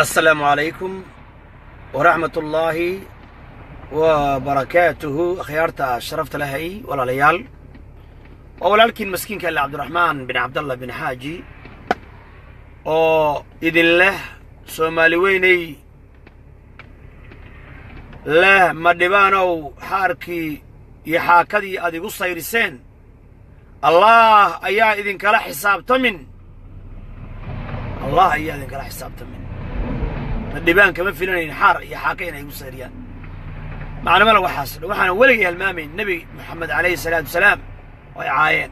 Asalaamu calaykum waraxmatullaahi wa barakaatuhu. Akhyaarta sharafta lahay, walaalayaal, waa walaalkiin maskiinka alle, Cabdiraxmaan bin Cabdallah bin Xaaji, oo idin leh Soomaali weyney leh. Ma dhibaanow, xaarkii iyo xaakadii aad igu sayriseen Allah ayaa idinkala xisaabtamin, Allah ayaa idinkala xisaabtamin. Ma dhibaan kama filanayn xaar iyo xaaka inay igu sayriyaan, macnamala waxaas dhan. Waxaana weligay halmaamayn Nebi Moxamed calayhi salaatu wasalaam oo ay caayeen.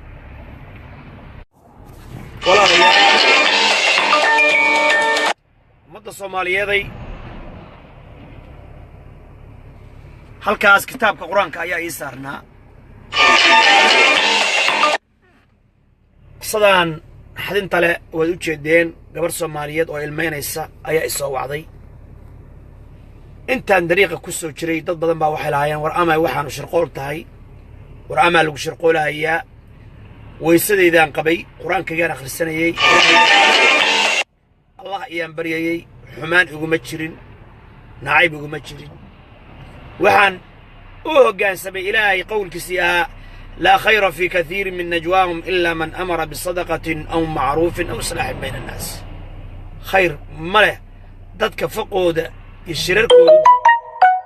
Walaalayaal, ummadda Soomaaliyeeday, halkaas kitaabka Qur-aanka ayaa ii saarnaa. Qisadaan naxdinta leh waad u jeedeen. Gabarh Soomaaliyeed oo ilmaynaysa ayaa i soo wacday intaan dariiqa ku soo jiray. Dad badan baa waxay lahaayeen, war amay waxaanu shirqool tahay, war amaa lagu shirqoolahayaa. Weysadeydaan qabay, Qur-aankaygaan akhrisanayey, Allah ayaan baryayey. Xumaan iguma jirin, nacayb iguma jirin. Waxaan u hoggaansamay Ilaahay qowlkiisii ahaa, laa khayra fii kathiirin min najwaahum ilaa man amara bisadaqatin aw macruufin aw islaaxin bayna annaas. Khayr ma leh dadka faqooda iyo shirarkoodu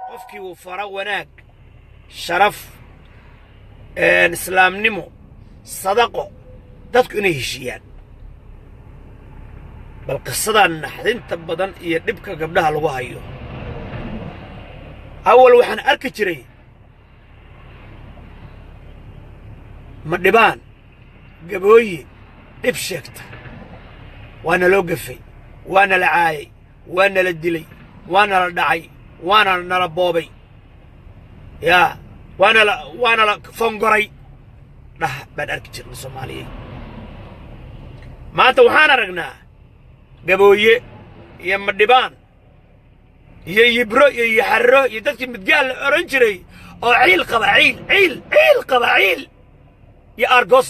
qofkii uu fara wanaag, sharaf, islaamnimo, sadaqo, dadku inay heshiiyaan. Bal qisadan naxdinta badan iyo dhibka gabdhaha lagu hayo. Awal waxaan arki jiray ma dhibaan gabooyi dhib sheegta, waana loo gafay, waana la caayay, waa nala dilay, waana la dhacay, waana nala boobay, yaa waana la fongoray dhah baan arki jirnay Soomaaliyeed. Maanta waxaan aragnaa gabooye iyo madhibaan iyo yibro iyo yaxarro iyo dadkii midgaal la odhan jiray oo ciil qaba, ciil, ciil, ciil qaba, ciil iyo aargoos.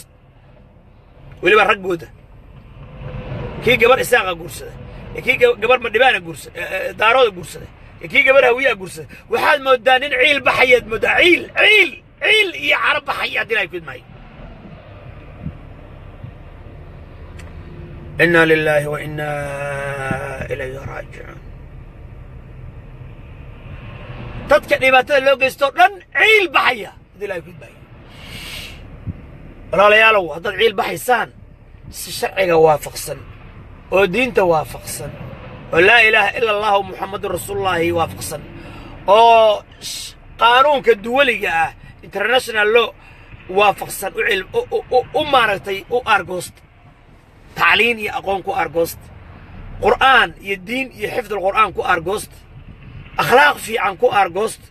Weliba raggooda, kii gabar Isaaqa guursada iyo kii gabar Madhibaana guursada, Daarooda guursada iyo kii gabar Hawiyaa guursada, waxaad mooddaa nin ciil baxayaad mooddaa, ciil, ciil, ciil iyo caro baxaya haddii Ilahay ku idmaayo. Inna lilaahi wa innaa ilayhi raajicuun. Dadka dhibaatada loo geysto dhan ciil baxaya haddii Ilahay ku idmaayo. Walaalayaalow, haddaad ciil baxaysaan, si sharciga waafaqsan oo diinta waafaqsan oo laa ilaaha ila allahu Muxammadun rasuulullaahi waafaqsan oo qaanuunka duwaliga ah, international law waafaqsan, u cil u maaragtay u aargoosta, tacliin iyo aqoon ku aargoosta, Qur'aan iyo diin iyo xifdulqur'aan ku aargoosta, akhlaaq fiican ku aargoosta.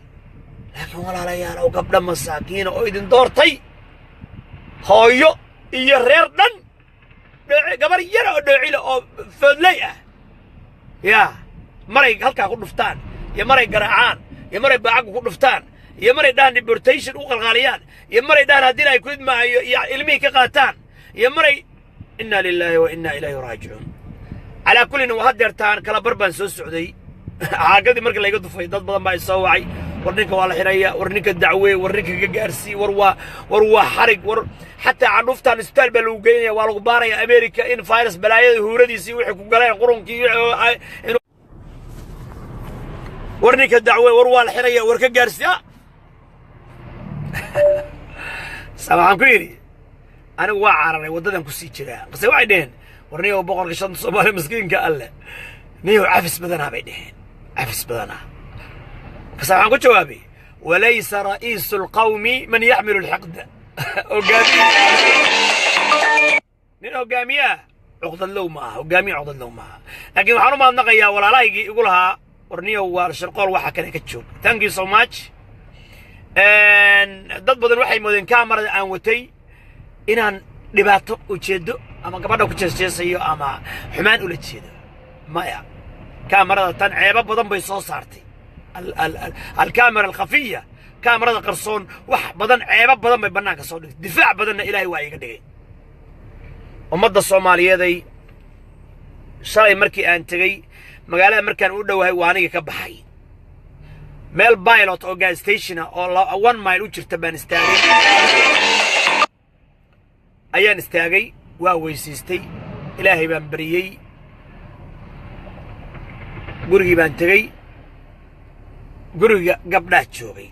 Laakiin walaalayaalow, gabdha masaakiina oo idin doortay, hooyo iyo reer dhan, gabar yara oo dhoocila oo foodley ah, yaa maray halkaa ku dhuftaan iyo maray garaacaan iyo maray baacagga ku dhuftaan iyo maray dhahan deportation u qalqaaliyaan iyo maray dhahan haddii Ilahay ku idmaayo iyo ilmihii ka qaataan iyo maray. Inna lilaahi wa inna ilayhi raajicuun. Calaa kullin, waa haddeertaan kala bar baan soo socday xaagadii markii layga dufay. Dad badan baa isoo wacay, war ninka waa la xidhaya, war ninka dacwee, war ninka ka gaarsii, war waa xarig, war xataa candhuuftaan isbitaal baa lagu geynaya, waa lagu baaraya America in virus balaayada huuradiisii wixii ku galeen qurunkii. War ninka dacwee, war waa la xidhaya, war ka gaarsii. Sa waxaan ku yidhi, anigu waa cararay, waddadan ku sii jiraa. Base waxay dheheen, war niyow boqorka shanta Soomaali maskiinka alle, niyow cafis badanaa bay dheheen, cafis badanaa. Base waxaan ku jawaabay, walaysa ra'iisu alqawmi man yaxmilu alxiqda. Hogaamiye, nin hogaamiye ah cuqdadlow ma aha, hogaamiye cuqdadlow ma aha. Laakiin waxaan u mahadnaqayaa walaalahaygii igu lahaa, war niyow waa shirqool, waxa kale ka joog. Thank you so much. Dad badan waxay moodeen kaamarada aan watay inaan dhibaato ujeedo ama gabadha ku jeesjeesayo ama xumaan ula jeedo. Maya, kaamarada tan ceebo badan bay soo saartay. Alkaamara alkhafiya, kaamarada qarsoon, wax badan, ceebo badan bay bannaanka soo dhigtay. Difaac badanna Ilaahay waa iiga dhigay. Ummadda Soomaaliyeeday, shalay markii aan tegey Magaalada markaan u dhowahay waa aniga ka baxay. Meel Pilot oo gas station ah oo 1 mile u jirta baan istaagay, ayaan istaagay. Waa weysiistay, Ilaahay baan bariyey, gurigii baan tegey. Guriga gabdhaa joogay,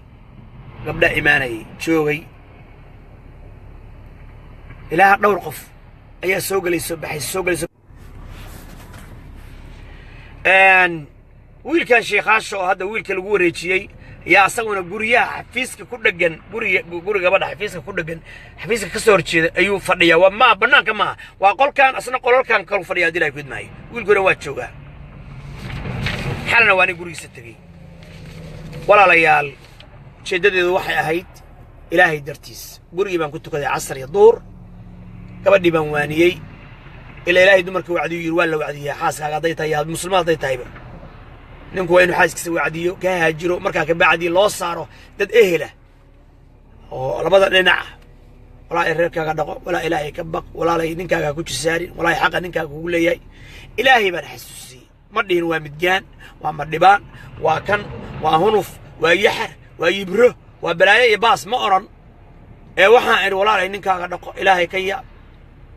gabdhaa imaanayay joogay. Ilaaha dhowr qof ayaa soo gelayso, baxaysa, soo gelayso. Wiilkan Sheekhaasha oo hadda wiilka lagu wareejiyey ayaa asaguna guryaha xafiiska ku dheggan, guriga, guri gabadha xafiiska ku dheggan, xafiiska ka soo horjeeda ayuu fadhiyaa. Waa maa bannaanka maaha, waa qolkan, asna qolalkan kalu fadhiya haddii Ilahay ku idmaayo. Wiilkuna waa joogaa. Xalana waa nin gurigiisa tegey. Walaalayaal, ujeeddadeedu waxay ahayd Ilaahay dartiis. Gurigii baan ku tukaday casar iyo duur. Gabadhii baan waaniyey. Ilaa Ilaahay dumarka wacdiyu yidhi, waa la wacdiyaa. Xaaskaaga hadday tahay, muslimaad hadday tahayba, ninku waa inuu xaaskiisa wacdiyo, ka haajiro. Markaa kabacdii loo saaro dad ehela oo labada dhinac. Walaa reerkaaga dhaqo, walaa Ilaahay ka baq, walaalay ninkaaga ku jisaarin, walaahi xaqa ninkaaga kugu leeyahay. Ilaahay baan xasuusiyey. Ma dhihin waa midgaan, waa madhibaan, waa kan, waa hunuf, waa yaxar, waa yibro, waa balaayo iyo baas, ma odhan. Ee waxaan idhi, walaalay, ninkaaga dhaqo, Ilaahay ka yaab.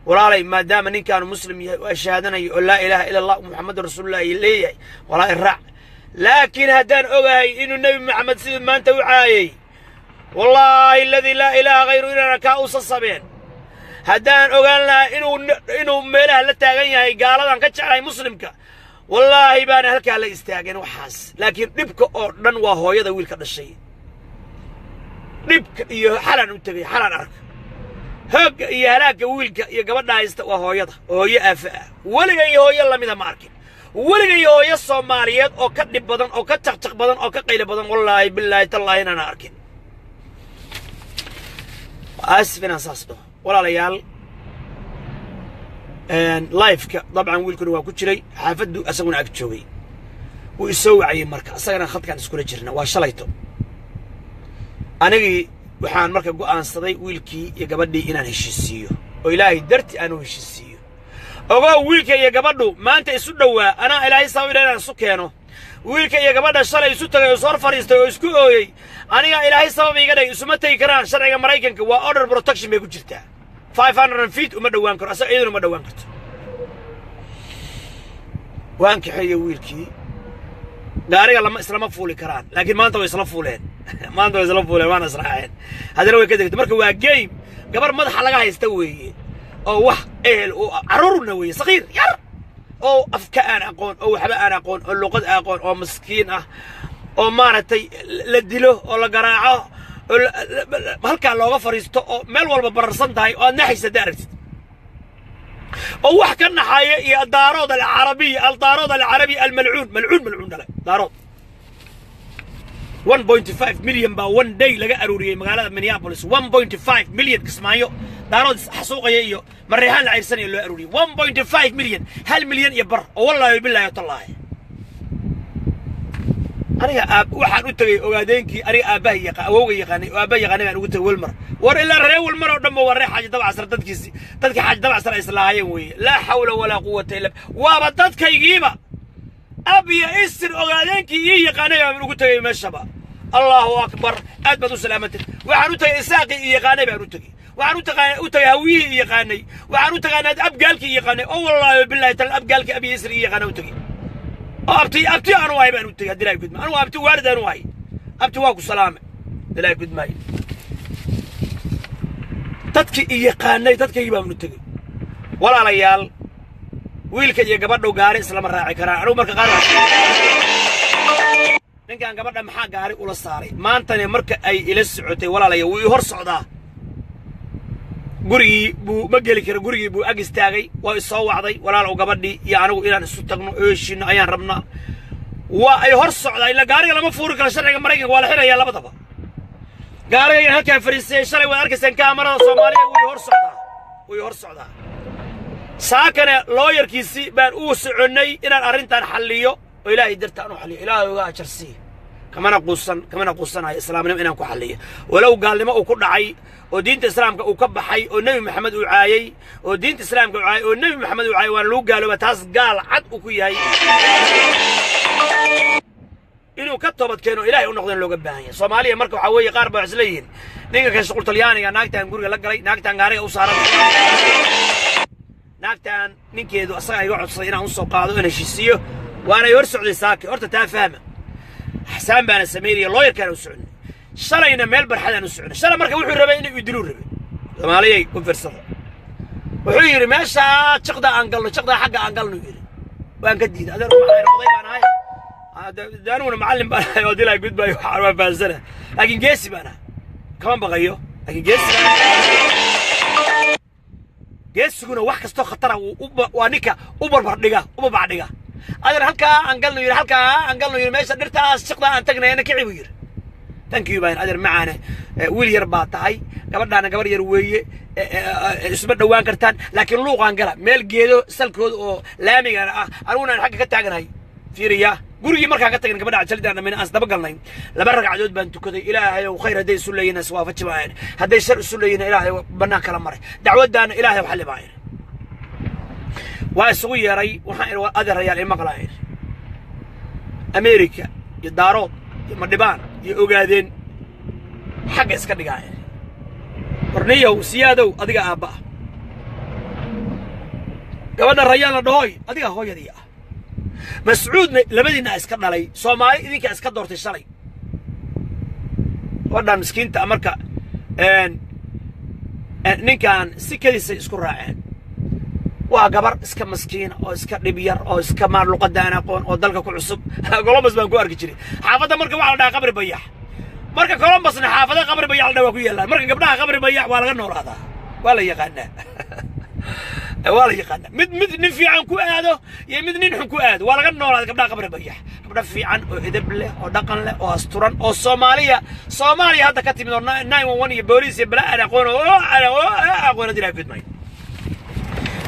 Walaalay, maadaama ninkaanu muslim yahay oo shahaadanayo oo laa ilaaha ila Allah Muxamadu rasuulullahi leeyahay, walaa raac. Laakiin haddaan ogahay inuu Nebi Maxamed siduu maanta u caayay, wallaahi aladii laa ilaaha hayru inaana kaa usa sabeen. Haddaan ogaan lahaa inuu meelaha la taagan yahay gaaladan ka jeclahay muslimka, wallaahi baana halkaa la istaageen waxaas. Laakiin dhibka oo dhan waa hooyada wiilka dhashay. Dhibka iyo xalan u tegay, xalan arka hoogga iyo halaagga wiilka iyo gabadha haysta waa hooyada. Hooyo aafa ah, weliga iyo hooyo lamida ma arkin. Weliga iyo hooyo Soomaaliyeed oo ka dhib badan oo ka jaqjaq badan oo ka qaylo badan, wallaahi bilaahi tallaahi inaana arkin. Aasif inaan saas dhaho. Walaalayaal, liveka dabcan wiilkuna waa ku jiray, xaafaddu asaguna ag joogay. Wuu isoo wacayey marka, asagana khadkaan iskula jirna. Waa shalayto. Anigii waxaan marka go'aansaday wiilkii iyo gabadhii inaan heshiisiiyo oo Ilaahay darti aan u heshiisiiyo. Ogow, wiilka iyo gabadhu maanta isu dhowaa, anaa Ilaahay sababina inaan isu keeno. Wiilka iyo gabadha shalay isu tagay oo is hor fadhiistay oo isku ooyey, anigaa Ilaahay sabab iiga dhigay. Isuma tegi karaan. Sharciga Maraykanka waa order protection bay ku jirtaa. 500 feet uma dhowaan karo asaga, iyaduna uma dhowaan karto. Waan kaxeeyey wiilkii. Gaariga lama islama fuuli karaan, laakiin maanta way isla fuuleen, maanta way isla fuuleen, waana israaceen. Haddana way ka degtay. Marka waa game. Gabar madaxa laga haysta weeye oo wax ehel oo carruurna weeye, saqiir yar oo afka aan aqoon oo waxba aan aqoon oo luqad aqoon oo maskiin ah oo maaragtay la dilo oo la garaaco oo halkaa looga fadhiisto oo meel walba bararsan tahay oo aad naxaysa hadda aragtid oo wax ka naxaya. Iyo Daarood alcarabiya, aldaarood alcarabi almalcuun, malcuun, malcuun dhalay Daarood. 1.5 milyan baa one day laga aruuriyey magaalada Minneapolis. 1.5 milyan Kismaayo Daarood xasuuqaya iyo Mareexaan la cayrsanaya loo aruuriyey 1.5 milyan, 1.5 milyan oo wallaahi bilaahi tallaahi. Aniga aab waxaan u tegey ogaadeenkii aniga aabbaha yaqa, awowga yaqaanay oo aabbaha yaqaanay baan ugu tegey Wilmar. War ilaa reer Wilmar oo dhanba waa reer Xaaji Dabcasar. Dadkiisi, dadkii Xaaji Dabcasar ay islaahayeen weeye. Laa xawla walaa quwata illa, waaba dadkaygiiba, ab iyo isir ogaadeenkii ii yaqaanay baan ugu tegey meeshaba. Allahu akbar, aad baad u salaamatay. Waxaan u tegey Isaaqii ii yaqaanay baan u tegey. Waxaan u tegey Hawiyihii ii yaqaanay. Waxaan u tagaynaa Abgaalkii ii yaqaanay oo wallaahi billahi tal Abgaalkii abi isir ii yaqaana u tegey oo abti, abti aanu ahay baan u tegey. Haddii Ilahay gudmaayo, anugu abti waalid aanu ahay. Abti waa ku salaame haddii Ilahay gudmaayo. Dadkii i yaqaanay, dadkaygii baan u tegey. Walaalayaal, wiilka iyo gabadhu gaari islama raaci karaan. Anugu marka qaar ninkan gabadha maxaa gaari ula saaray maantane? Marka ay ila socotay, walaalayaal, wuu ii hor socdaa. Gurigii buu ma geli kara, gurigii buu ag istaagay. Waa isoo wacday: "Walaalow, gabadhii iyo anigu inaan isu tagno oo heshiino ayaan rabnaa." Waa ay hor socdaa, ila gaariga lama fuuri karo. Sharciga Maraykanka waa la xirayaa labadaba. Gaariga ayaan halkaan fariisiyey shalay, waad arkaysaan kaamarada Soomaaliya. Wuu hor socdaa, wuu hor socdaa. Saakane lawyerkiisii baan u soconnay inaan arrintan xalliyo oo Ilaahay darta aan u xalliyo. Ilaahay uga ajar sii. Kamana quusan, kamana quusanayo islaamnimo inaan ku xalliyo, walow gaalnimo uu ku dhacay oo diinta islaamka uu ka baxay oo Nebi Maxamed uu caayey, oo diinta islaamka uu caayay oo Nebi Maxamed uu caayay, waana lagu gaalooba. Taas gaal cad uu ku yahay, inuu ka toobad keeno, Ilaahay u noqdeen looga baahan yahay. Soomaaliya marka waxaa weeye, qaar baa isleeyihiin ninka kan shuqul Talyaaniga, naagtaan guriga la galay, naagtaan gaariga u saaran, naagtaan ninkeedu asaga iga codsaday inaan usoo qaado in heshiisiiyo, waanay hor socday saaki. Horta taa fahma, xasaan baana samaynaya, looyarkaana u soconay shalayna, meel barxadaan u soconay shalay. Marka wuxuu rabay inuu idiluu rabay. Soomaaliyay, u fiirsada. Wuxuu yidhi meeshaa jiqda aan galno, jiqdaa xagga aan galno yidhi. Waan ka diiday. Adeer, maxay oday baan ahay, aniguna macallin baan ahay oo dilaa gudbaayo, waxaan waa fahansana, laakiin geesi baan ahay, kama baqayo, laakiin geesi baan. Geesiguna wax kastoo khatara waa ninka u barbar dhiga, u babac dhiga. Adeer, halkaa aan galno yidhi, halkaa aan galno yidhi, meesha dhirtaas jiqda aan tagnayna kici buu yidhi. Thank you baan. Adeer macaane, wiil yar baa tahay, gabadhaana gabar yar weeye, isma dhowaan kartaan, laakiin luuqaan gala, meel geedo salkooda oo laamigana ah, aniguna aan xagga ka taaganahay. Fiiriya, gurigii markaan ka tagin gabadha cajalidaan dhamayna, aan isdaba galnay, laba ragcadood baan tukaday. Ilaahay ow, khayr hadday isu leeyihin iswaafaji baan, hadday shar isu leeyihin Ilaahay bannaan kala maray, dacwaddaana Ilaahay xalli baan. Waa isugu yeeray, waxaan idhi, adeerayaal, imaqlaa idhi, America iyo Daarood iyo Madhibaan iyo Ogaadeen xagga iska dhigaa idhi. Warniyow Siyaadow, adiga aabba ah, gabadha Rayaan la dhahoy adiga hooyadii ah, Mascuudna labadiinna iska dhalay, Soomaali idinkaa iska doortay shalay. Gabadhan miskiinta marka ninkan si keliisay isku raaceen. Waa gabar iska maskiina oo iska dhib yar oo iska maar luqadda aan aqoon oo dalka ku cusub. Columbus baan ku arki jiray xaafadda. Marka waxaa la dhahaa Qabri Bayax. Marka Columbusna xaafada Qabri Bayax la dhaha waa ku yaallaan. Marka gabdhaha Qabri Bayax waa laga noolaadaa, waa la yaqaanaa, waa la yaqaanaa. Mid nin fiican ku aado iyo mid nin xun ku aado, waa laga noolaada gabdhaha Qabri Bayax. Gabdha fiican oo edeb leh oo dhaqan leh oo asturan oo Soomaaliya, Soomaaliya hadda ka timid oo 911 iyo booliis iyo bala aan aqoon oo aqoon hadii ilahay kudmay.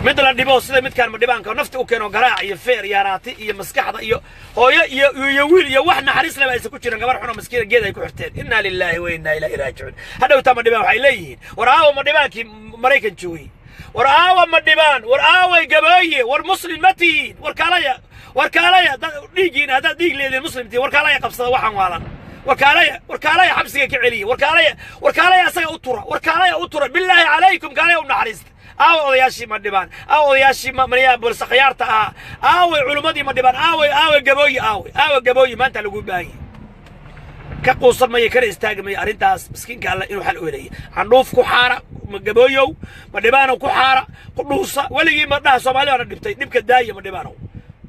Mid la dhibo sida midkaan Madhibaanka nafta u keeno, garaac iyo feer iyo haraati iyo maskaxda iyo hooyo iyo wiil iyo wax naxariis leba aysan ku jirin, gabar xun oo maskiina geed ay ku xirteen. Inna lilaahi wa inna ilayhi raajicuun. Hadhowtaa Madhibaan waxay leeyihiin, war aawa Madhibaankii Maraykan joogay? War aawa Madhibaan? War aaway Gabooye? War Muslim ma tihiin? War kaalaya, war kaalaya, dhiiggiina haddaad dhiig leediin, Muslim tihiin, war kaalaya, qabsada waxaan waalan. War kaalaya, war kaalaya, xabsiga ka celiya. War kaalaya, war kaalaya, asaga u tura. War kaalaya, u tura, bilaahi calaykum, kaalaya, u naxariista. Aaway odayaashii Madhibaan? Aaway odayaashii Minneapolis khiyaarta ahaa? Aaway culummadii Madhibaan? Aaway, aaway Gabooyi? Aaway, aaway Gabooyi? Maanta lagu baahan yahay. Ka quusan maya, kana istaagi maya arrintaas miskiinka Alle inuu xal u helaya. Candhuuf ku xaara ma Gabooyow, Madhibaanow, ku xaara, ku dhuusa weligii. Ma dhaha Soomaali baana dhibtay. Dhibka daaya Madhibaanow,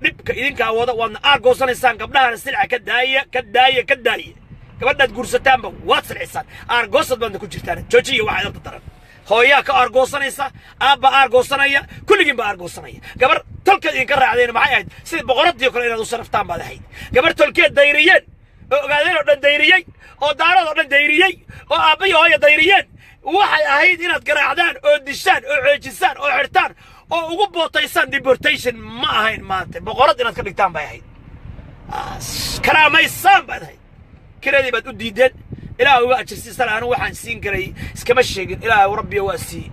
dhibka idinkaa wada, waadna aar goosanaysaan. Gabdhahana silca ka daaya, ka daaya, ka daaya. Gabadhaad guursataanba waad silcisaan, aargoosad baadna ku jirtaan. Joojiya waxaa idabta daran. Hooyaa ka aargoosanaysa, aabba aargoosanaya, kulligiin baa aargoosanaya. Gabar tolkeed idinka raacdeen maxay ahayd? Sidii boqoradii oo kale inaad u sharaftaan baad ahayd. Gabar tolkeed dayriyeen oo Ogaadeen oo dhan dayriyey oo Daarad oo dhan dayriyey oo aabbayo hooya dayriyeen, waxay ahayd inaad garaacdaan oo dishaan oo ceejisaan oo xirtaan oo ugu bootaysaan. Deportation ma ahayn maanta. Boqorad inaad ka dhigtaan bay ahayd, karaamaysaan baad ahayd. Kiradii baad u diideen. Ilaah uga ajarsiisana. Anigu waxaan siin karay iskama sheegin. Ilaahu Rabbiyo waa sii,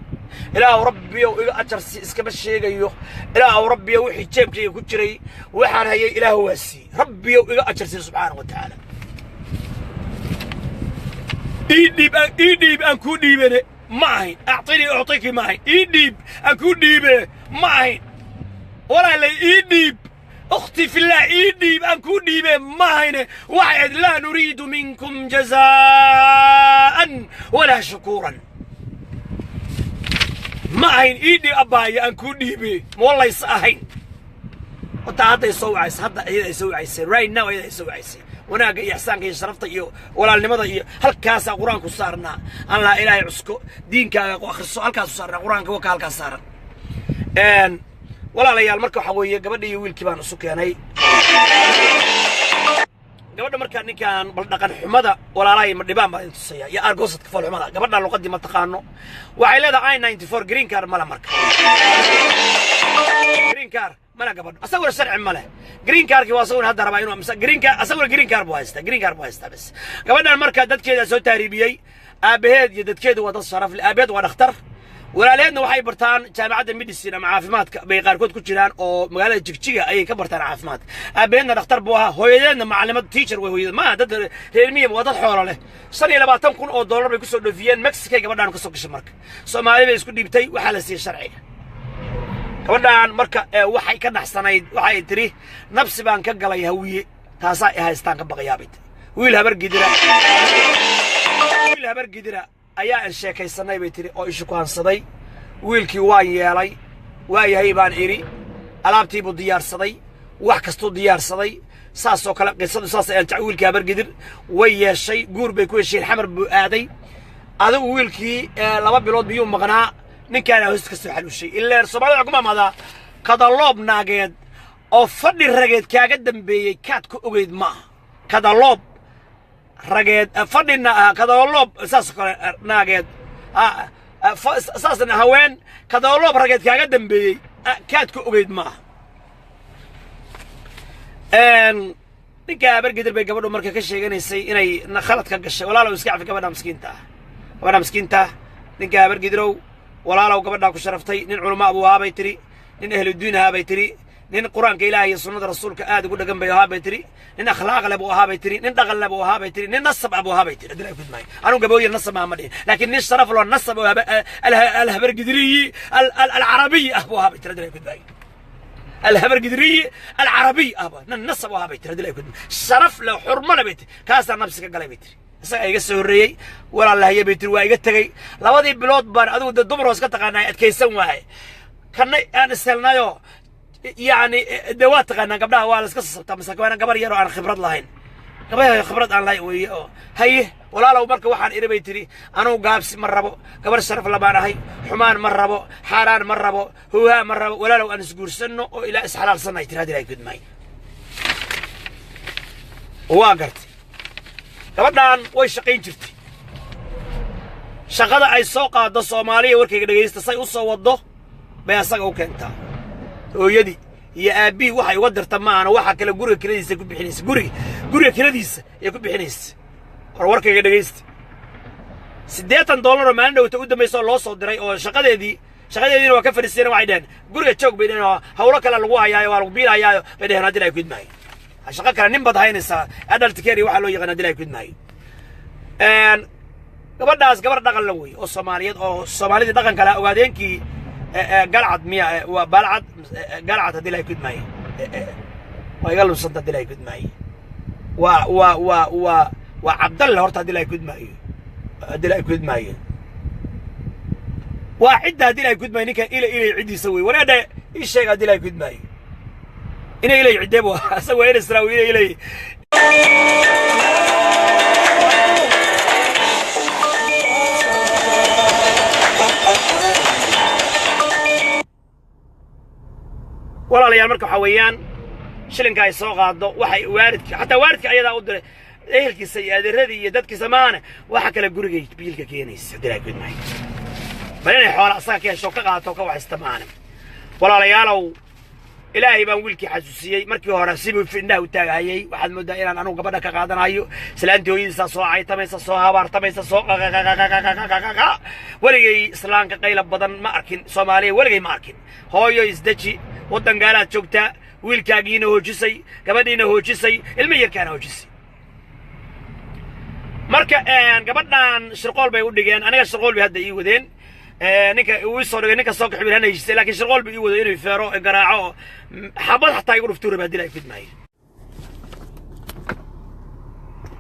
Ilaahu Rabbiyow iga ajarsi iskama sheegayo. Ilaahu Rabbiyo, wixii jeebkayga ku jiray, waxaan hayay, Ilaahu waa sii. Rabbiyow iga ajarsiiya subxaana wa tacaala. Ii dhiib, ii dhiib aan kuu dhiibane ma ahayn. Actinii uctiki ma ahayn. Ii dhiib aan kuu dhiibe ma ahayn. Walaalay, ii dhiib, ukhti fillah, ii dhiib aan kuu dhiibe ma ahayne. Waxay ahayd laa nuriidu minkum jazaa'an walaa shukuuran. Ma ahayn ii dhiib abbaaya aan kuu dhiibe, ma wallaysa ahayn. Horta hadday soo wacaysa, hadda iyada ay soo wacaysay, right now iyada ay soo wacaysay. Wanaagga iyo ixsaanka iyo sharafta iyo walaalnimada iyo halkaasaa Qur-aanku saarnaa. Aan lahaa Ilaahay cusko, diinkaaga ku akhriso, halkaasu saarnaa Qur-aanka, waka halkaas saaran. Walaalayaal, marka waxaa weeye, gabadha iyo wiilkii baan isu keenay. Gabadha markaa ninkaan bal dhaqan xumada walaalahay Ma dhibaan baa idin tusaya iyo aargoosadka foolxumada. Gabadha luqadii ma taqaano. Waxay leedahay I-94, green card mala. Marka green card Mana gabadho asaguna sharci ma leh. Green cardkii waa asaguna hadda rabaa inuu mise green card, asaguna green card buu haystaa, green card buu haystaa bas. Gabadhan marka dadkeeda soo taariibiyey, aabaheed iyo dadkeedu waa dad sharaf leh. Aabaheed waa dhakhtar, walaalaheedna waxay bartaan jaamacadda medicine ama caafimaadka bay qaarkood ku jiraan, oo magaalada Jigjiga ayay ka bartaan caafimaadka. Aabaheedna dhakhtar buu ahaa, hooyadeedna macalimad, teacher way hooyada. Maaha dad reer miyi, waa dad xoolo leh. $25,000 bay kusoo dhoofiyeen Mexicay gabadhaan kasoo gashay. Marka Soomaali bay isku dhiibtay, waxaa la siiyey sharciga gabadhaan. Marka waxay ka dhaxsanayd, waxay tiri nabsi baan ka galay Hawiye, taasaa i haystaan ka baqayaa bay tiri. Wiil Habar Gidira ayaa aan sheekaysanay bay tiri oo ishukaansaday. Wiilkii waan yeelay, waa yahay baan idhi, alaabtii buu diyaarsaday, wax kastuu diyaarsaday. Saasoo kale qisadu saas ayaan jecel. Wiilkii Habar Gidir way yeeshay, guur bay ku hesheen, Xamar buu aaday. Adigu wiilkii 2 bilood miyuu maqnaa, ninkaana hoos ka soo xaluushay. Ileen Soomaalida waxaa ku maamaadaa, kadaloob naageed oo fadhi rageed kaaga dambeeyey kaad ku ogeyd ma aha. Kadaloob rageed fadhina, kadaloob saas kale naageed, saasna haween kadaloob rageed kaaga dambeeyey kaad ku ogeyd ma aha. Ninka Habargidir bay gabadhu marka ka sheeganaysay inay khalad ka gashay. Walaalow, iska cafi gabadha miskiinta ah, gabadha miskiinta ah. Ninka Habargidirow, walaalow, gabadhaa ku sharaftay. Nin culamo buu ahaa bay tiri, nin ahludiin ahaa bay tiri, nin Qur-aanka Ilaah iyo sunnada Rasuulka aad ugu dhagan bay ahaa bay tiri, nin akhlaaq leh buu ahaa bay tiri, nin dhaqan leh buu ahaa bay tiri, nin nasab ah buu ahaa bay tiri. Haddii la gudmaayo, anigu Gabooye nasab maa ma dhihin, laakiin nin sharaf loo nasab oo Alhabargidriyi Alcarabiy ah buu ahaa bay tiri. Haddii la gudmaayo, Alhabargidriyi Alcarabiy ah nin nasab u ahaa bay tiri. Haddii la gudmaayo, sharaf leh, xurmo leh bay tiri. Kaasaa nabsi ka galay bay tiri. Isaga iga soo horreeyey, walaalahaye bay tiri, waa iga tegey. 2dii bilood baan adigu de dumar hoos ka taqaanaa adkaysan waaye, kana aan ishelnayoo yacni dee waa taqaanaa gabdhaha waa la iska sasabtaa, masaakiin waana gabar yar oo aan khibrad lahayn, gabar khibrad aan lahayn weeye. Oo haye walaalow, marka waxaan idhi bay tiri, anugu gaabsi ma rabo, gabar sharaf labaan ahay, xumaan ma rabo, xaaraan ma rabo, huuhaa ma rabo. Walaalow, aan isguursanno oo ilaa isxalaalsanay tiri. Hadii ay gudmaay waa gartay. Gabadhan way shaqayn jirtay. Shaqada ay soo qaaddo, Soomaaliya warkayga dhegaysta, say u soo waddo bay asaga u keentaa. Hooyadii iyo aabbihii waxay uga dirta ma ahana, waxa kale guriga kiradiisa ku bixinaysa, guriga kiradiisa ayay ku bixinaysa. War warkayga dhegaysta, $80 oo maalin dhowta u dambaysa oo loo soo diray oo shaqadeediina waa ka fadhiisteen. Waxay dheheen guriga joog bay dheheen, oo hawlo kale lagu hayaayo, waa lagu biilhayaayo bay dheheen. Haddii ay kudmaayo shaqo kale nin baad haynaysaa, adult care iyo waxaa loo yaqaan. Haddii ay kudmaayo, gabadhaas gabar dhaqan la wey oo Soomaaliyeed oo Soomaalidii dhaqanka laha ogaadeenkii Galcad miya, waa Baalcad, Galcad. Haddii la gudmaayo waa iga lunsanta. Haddii la gudmaayo waa Cabdalle horta. Haddii la gudmaayo, haddii la gudmaayo waa cidda. Haddii la gudmaayo ninkan ila ilay ciddiisa wey. Wareedhe ii sheeg, haddii la gudmaayo ina ilay ciddee bu asaga waa ina israawi ina ilay. Walaalayaal, marka waxaa weeyaan shilinka ay soo qaado waxay waalidka, xataa waalidka ayadaa u diray, ehelkiisa iyo adeeradii iyo dadkiisa maane, waxa kale gurigay biilka keenaysa. Haddii laa gudmaayo bal inay xoola asaga ka hesho, ka qaadato, ka waxaysta maane. Walaalayaalow, Ilaahay baan wiilkii xasuusiyey. Markii hore sibuu indhaha u taagahayay, waxaad mooddaa inaan anugu gabadha ka qaadanayo. Islaantii hooyadiisaa soo caytamaysa, soo habaartamaysa, soo qaqaqaqaqaqaqaqa. Weligay islaanka qayla badan ma arkin, Soomaaliya weligay ma arkin. Hooyo isdeji, waddan gaalaad joogtaa, wiilkaagiina hoojisay, gabadhiina hoojisay, ilmo yarkaana hoojisay. Marka gabadhan shirqool bay u dhigeen. Aniga shirqool bay hadda ii wadeen. Ninka uu soo dhigay, ninka soo kaxibin hana heshiisay, laakiin shirqool buu ii waday inuu feero, garaaco, xabad xataa igu dhuftuu raba. Haddii la fidmaayo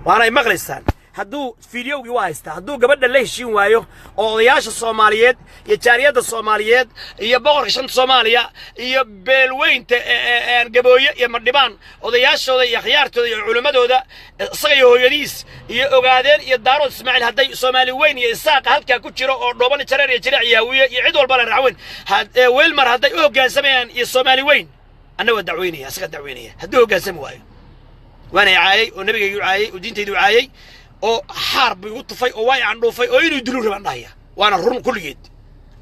waana ay maqlaysaan, hadduu fideogii waa haystaa, hadduu gabadha la heshiin waayo oo odayaasha Soomaaliyeed iyo jaariyadda Soomaaliyeed iyo boqorka shanta Soomaaliya iyo beelweynta Gabooye iyo Madhibaan odayaashooda iyo akhyaartooda iyo culimmadooda, isaga iyo hooyadiis iyo Ogaadeen iyo Daarood Ismaaciil, hadday Soomaali weyn iyo Isaaqa halkaa ku jiro oo Dhooban, Jareer iyo Jireec iyo Hawiye iyo cid walba la Racweyn Weelmar hadday u hoggaansamayaan iyo Soomaali weyn, anna waa dacweynaya, isaga dacweynaya hadduu hoggaansami waayo. Waana caayay oo nabigaygu caayay oo diintaydu caayay oo xaar buu igu tufay oo waa i candhuufay oo inuu dilu rabaan dhahaya, waana run kulligeed.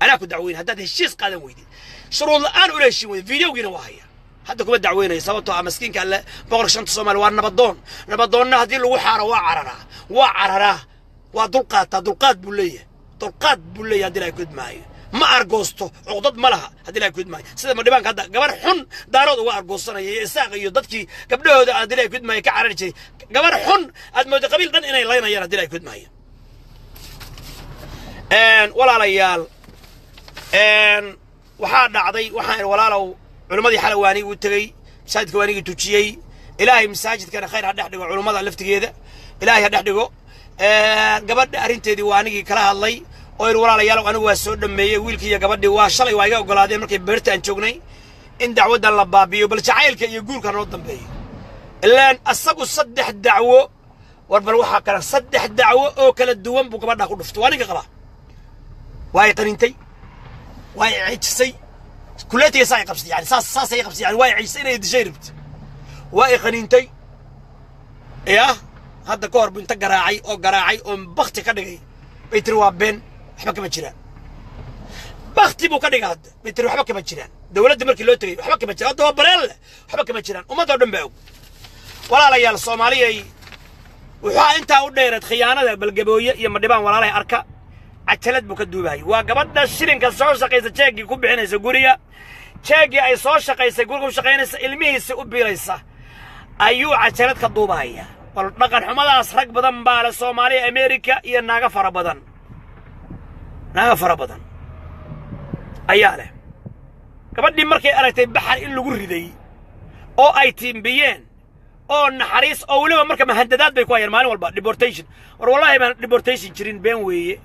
Anaa ku dacweyn haddaad heshiis qaadan weydid, shuruud la'aan ula heshiin weydid. Videogiina waa haya. Hadda kuma dacweynayo, sababtoo ah maskiinka alle, boqorka shanta Soomaaliya, waa nabadoon. Nabadoonna haddii lagu xaaro waa cararaa, waa cararaa, waa dulqaataa. Dulqaad buu leeyahay, dulqaad buu leeyahay. Haddii Ilahay kudmaayo ma argoosto, cuqdad ma laha. Haddii Ilahay kudmaayo, sida Madhibaanka hadda gabar xun Daarood uga argoosanaya iyo Isaaq iyo dadkii gabdhahooda, haddii Ilahay kudmaayo, ka carari jiray gabar xun, aad mooda qabiil dhan inay laynayaan. Haddii Ilahay kudmaayo, walaalayaal, waxaa dhacday, waxaan walaalow, culimmadii xalay waanigi u tegey masaajidka, waanigii tujiyey. Ilaahay masaajidkana khayr ha dhex dhigo, culummada laftigeeda Ilaahay ha dhex dhigo. Gabadha arrinteedii waa anigii kala hadlay oo yidhi: "Walaalayaal, anigu waa soo dhammeeyey wiilkii iyo gabadhii." Waa shalay waa iga ogolaadeen markay beerta aan joognay in dacwaddan la baabi'iyo, bal jacaylka iyo guurka noo dambeeyo. Ilaan asagu saddex dacwo, war bal waxaa kale, saddex dacwo oo kala duwan buu gabadhaa ku dhuftay. Waa ninka qabaa. Waa ay qanintay, waa ay ceejisay, kuleetiga saa ay qabsatay, yani saas saasay qabsatay, yani waa ay ceejisay, inay dishay rabtay, waa ay qaniintay. Ya hadda ka hor buu inta garaacay oo garaacay oo bakti ka dhigay bay tiri: "Waa been, waxba kama jiraan." Bakti buu ka dhigay hadda, bay tiri: "Waxba kama jiraan." Dowladda markii loo tegay: "Waxba kama jiraan." Hadda waa bareel leh: "Waxba kama jiraan." Ummadoo dhan baa og. Walaalayaal, Soomaaliyay, wuxuu intaa u dheereed khiyaanada balgabooye iyo Madhibaan. Walaalahay, arka, cajalad buu ka duubahay. Waa gabadha shilinka soo shaqaysa, jeegii ku bixinaysa guriga, jeegii ay soo shaqaysay guriga u shaqaynaysa, ilmihiisa u biilaysa, ayuu cajalad ka duubahaya. Bal dhaqan xumadaas rag badan baa le Soomaaliya, America iyo naaga fara badan, naaga fara badan ayaa leh. Gabadhii markay aragtay baxar in lagu riday oo ay tiimbiyeen oo naxariis oo weliba marka mahandadaad bay ku hayaan maalin walba, deportation. War wallaahi baan deportation jirin, been weeye.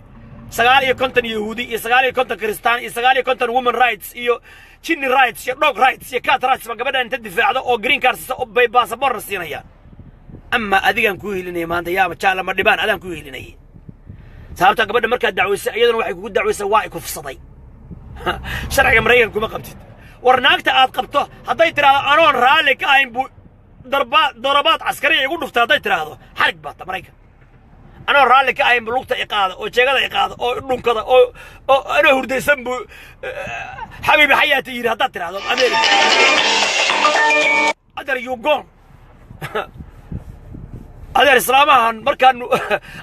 59 Yahuudi iyo 59 Kristaan iyo 59 woman rights iyo jinni rights iyo dog rights iyo cat rights ba gabadha inta difaacdo oo green card siisa oo bay baasaboorna siinayaan. Ama adigaan kuu helinaya maanta, yaaba jaala ma dhibaan, adaan kuu helinaya. Sababta gabadha markaad dacwaysay, iyaduna waxay kugu dacwaysay: "Waa i kufsaday." Sharciga Maraykan kuma qabtid. War naagta aad qabto hadday tidhaahdo "Anoon raalli ka ahayn buu darba darabaad caskariya igu dhuftay," hadday tidhaahdo, xarig baata Maraykan. "Anoon raalli ka ahayn buu lugta i qaada oo jeegada i qaada oo dhunkada oo anoo hurdaysan buu xabiibi xayaati yidhi," haddaad tidhaahdo America, adeer, you gone, adeer. Islaamahan markaanu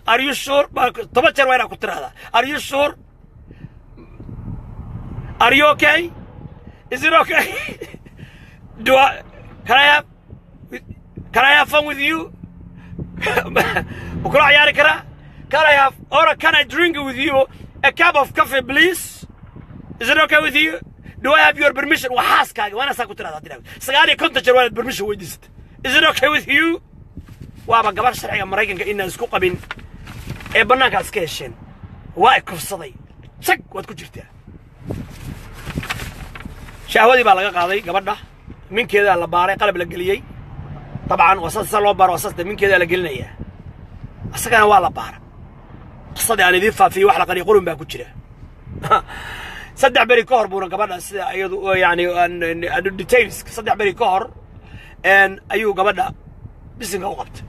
"Are you sure?" 10 jeer waa inaa ku tidhahdaa: "Are you sure? Are you okay? Is it okay? Do I can I have can I have fun with you? Ma kula ciyaari karaa? Can I have or can I drink with you a cup of coffee, please? Is it okay with you? Do I have your permission?" Waa xaaskaaga, waa inaa saa ku tirahdaa. 59 jeer waa inaad permission weydiisata: "Is it okay with you?" Waaba gabar sharciga Maraykanka inaan isku qabin ee bannaankaad iska hesheen. "Waa i kufsaday," jag waad ku jirtaa. Shahwadii baa laga qaaday gabadha, minkeedaa la baaray, qalab la geliyey. Dabcan waa saas loo baaro, waa saas de, minkeedaa la gelinayaa. Isagana waa la baara. Qisadii aan idiin faafiyey, wax la qariyo qurun baa ku jira. 3 beri ka hor buuna gabadha, sida iyadu yani details, 3 beri ka hor ayuu gabadha bisinka u qabtay,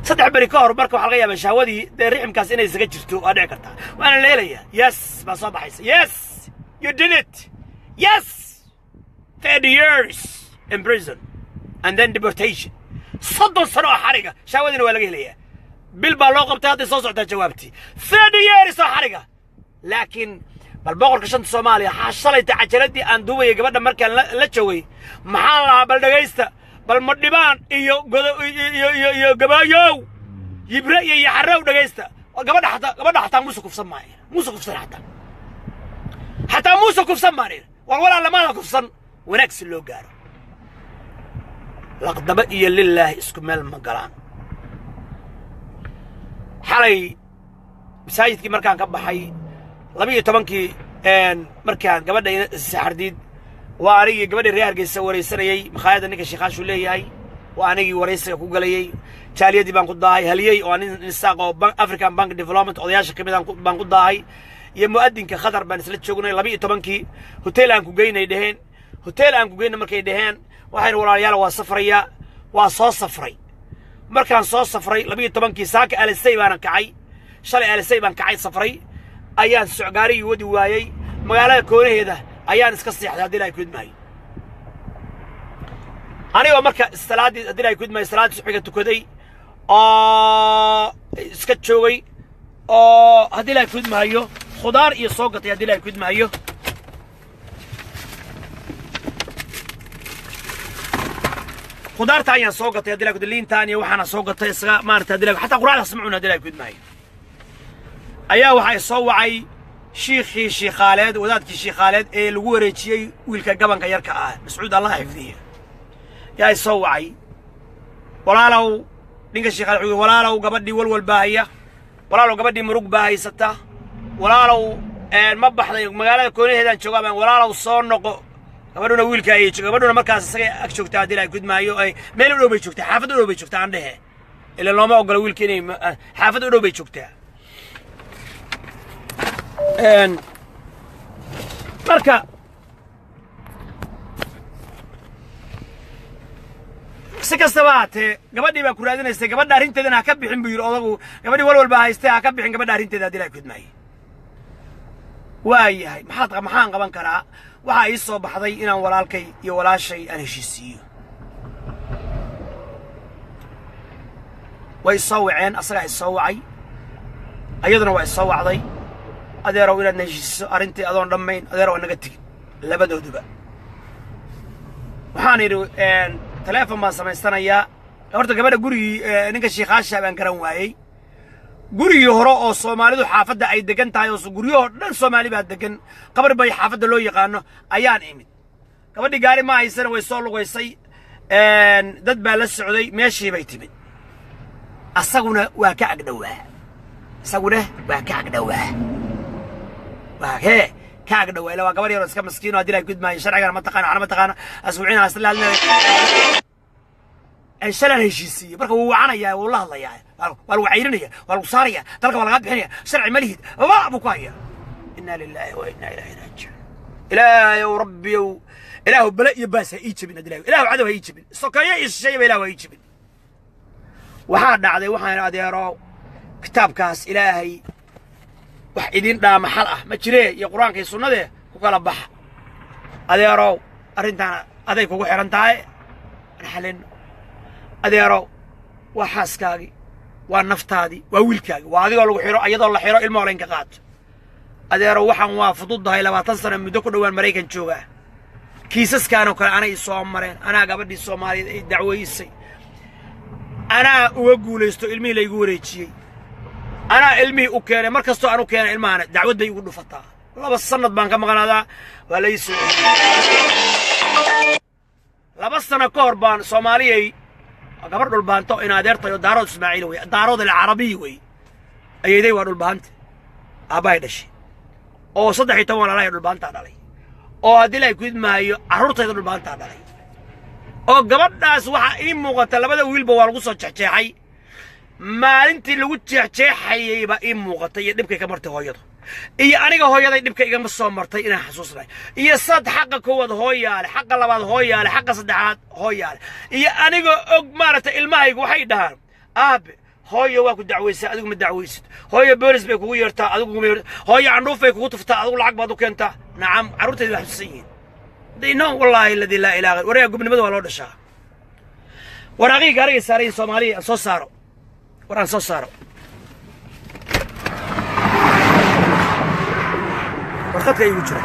3 beri ka hor. Marka waxaa laga yaabaa shahwadii dee riximkaas inay isaga jirto, waa dhici kartaa, waana la helayaa. Yes baa soo baxaysa. Yes, you did it. Yes, 30 years in prison and then deportation. 30 sano oo xariga. Shahwadiina waa laga helayaa. Bil baa loo qabtay, hadday soo socotaa jawaabtii. 30 years oo xariga. Laakiin bal boqorka shanta Soomaaliya, shalayta cajaladii aan duubayay gabadha markaan la joogay, maxaan lahaa? Bal dhegaysta, bal Madhibaan iyo godo iyo Gabaayow, Yibre iyo Yaxarow, dhegaysta. Gabadha xataa, gabadha xataa muuse kufsan maayo, muuse kufsan xataa, xataa muuse kufsan maanin. War walaa lamaada kufsan, wanaag si loo gaaro. Laqdaba iyo lilaahi isku meel ma galaan. Xalay masaajidkii markaan ka baxay 12-kii, markaan gabadha Saxardiid, waa anigii gabadhii reer Hargeysa waraysanayey makhaayadda ninka Sheekhaashuu leeyahay. Waa anigii waraysiga ku galayey. Jaaliyadii baan ku daahay, haliyey oo nin Isaaq oo African Bank Development odayaasha ka mid baan ku daahay, iyo mu'adinka Khadar baan isla joognay. 12-kii hotel aan ku geynay dheheen. Hotel aan ku geyna markay dheheen, waxaynu walaalayaal, waa safrayaa. Waa soo safray. Markaan soo safray 12-kii saaka alisay baanan kacay. Shalay alisay baan kacay, safray ayaan socgaarigii wadi waayey. Magaalada koonaheeda ayaan iska seexday. Haddii Ilahay kudmaayo. Anigoo marka salaaddii, haddii ay kudmay, salaaddii subaxiga tukaday oo iska joogay oo, haddii la kudmahayo, khudaar iyo soo gatay, haddii la kudmahayo, khudaarta ayaan soo gatay, haddii la kud liintaan iyo waxaana soo gatay isaga maarata, haddii la xataa quraacdaas ma cuna, haddii la kudmahayo, ayaa waxay soo wacay shiikhii shiikhaaleed, wadaadkii shiikhaaleed ee lagu wareejiyey wiilka gabanka yarka ah, Mascuud, Allah xifdiya, yaa soo wacay. Walaalow, ninka shiikhaaleed wuxuu yidhi, walaalow, gabadhii walwal baa haya, walaalow, gabadhii murug baa haysata, walaalow, ma baxday? Magaalada koonaheedaan joogaa baan, walaalow, soo noqo. Gabadhuna wiilka ayay, gabadhuna markaas isagay ag joogtaa, haddii la gudmaayo, ay meel u dhow bay joogtaa, xaafad u dhow bay joogtaa aan dhehe, ila looma ogola wiilka inay xaafad u dhow bay joogtaa. Marka si kastaba haatee, gabadhii baa ku raadinaysay, gabadha arrinteedana ha ka bixin, buu yidhi odagu. Gabadhii walwal baa haystee, ha ka bixin gabadha arrinteeda, haddii la gudmaayo. Waa yahay, maxaad maxaan qaban karaa? Waxaa ii soo baxday inaan walaalkay iyo walaashay aan heshiisiiyo. Way soo waceen, asagaa i soo wacay, ayaduna waa isoo wacday. Adeerow, inaadna heshiisiso arrintii adoon dhammayn, adeerow, naga tegin labadooduba. Waxaan idhi teleefon baan samaysanayaa. Horta gabadha gurigii ninka shiikhaasha baan garan waayey. Gurigii hore oo Soomaalidu xaafadda ay degan tahay, oo guryahoo dhan Soomaali baa degan, qabar bay xaafadda loo yaqaano, ayaan imid. Gabadhii gaari ma haysana, way soo lugaysay, dad baa la socday, meeshii bay timid. Asaguna waa ka agdhowaa, isaguna waa ka agdhowaa, waa hee ka agdhowaa. Ila waa gabar yaroo iska maskiino, haddii la gudmaayo, sharcigana ma taqaana, waxna ma taqaana. Asbuucina asla hadlina shalaan heshiisiiyey. Marka wuu wacanayaa, wuu la hadlayaa, waa lagu cayrinaya, waa lagu saaraya, dalka waa lagaa bixinaya, sharci ma lihid ba buu ku hayaa. Inna lillahi wa inna ilayhi raajicuun. Ilaahayow, rabbiyow, ilaahu bale iyo baas ha ii jebin, hadii ilaahu cadow ha ii jebin, sokeeye iyo shisheeyaba ilaahu ha ii jebin. Waxaa dhacday, waxaan adeero, kitaabkaas Ilaahay wax idin dhaama xal ah ma jiree, iyo Qur-aanka iyo sunnadee ku kala baxa. Adeerow, arrintaana aday kugu xidhan tahay, aan xalino. Adeerow, waa xaaskaagii, waa naftaadii, waa wiilkaagii, waa adigoo lagu xidho, iyadoo la xidho, ilmo laynka qaato. Adeerow, waxaan waa fududahay, 20 sano muddo ku dhowaan Maraykan joogaa, kiisaskaanoo kale anay soo mareen. Anaa gabadhii Soomaaliyeed ay dacweysay anaa uga guulaysto, ilmihii laygu wareejiyey, anaa ilmihii u keenay. Mar kastoo aan u keenay ilmahana, dacwad bay igu dhufataa, 2 sannad baan ka maqnaadaa, waa la ii soo. 2 sano ka hor baan, Soomaaliyay, gabar Dhulbaanto in adeertayo, Daarood Ismaaciil wey, Daarood Alcarabiy wey, ayayday waa Dhulbaante, aabbahay dhashay oo 13 walaalahay Dhulbaantaa dhalay, oo haddii la gudmaayo carruurtayda Dhulbaantaa dhalay. Oo gabadhaas waxaa ii muuqata labada wiilba waa lagu soo jeexjeexay. Maalintii lagu jeexjeexayay baa ii muuqatay iyo dhibkay ka martay hooyadu, iyo aniga hooyaday dhibka igama soo martay inaan xasuusnahay, iyo sad xaqa koowaad hooyaale, xaqa labaad hooyaale, xaqa saddexaad hooyaale, iyo anigoo og maaragtay ilmahaygu waxay dhahaan, aabe, hooyo waa ku dacwaysaa, adigu ma dacwaysid, hooyo boolis bay kugu yeertaa, adigu kuma yeertaa, hooyo candhuuf bay kugu tuftaa, adigu lacag baad u keentaa. Nacam, carruurtayda waa xasuusan yihiin. They know, wallaahi alladii laa ilaaha ghayr. Waryaa, gubnimada waa loo dhashaa. Waraaqihii gaarigay saarayin, Soomaaliya, aan soo saaro, war aan soo saaro warqadka igu jira.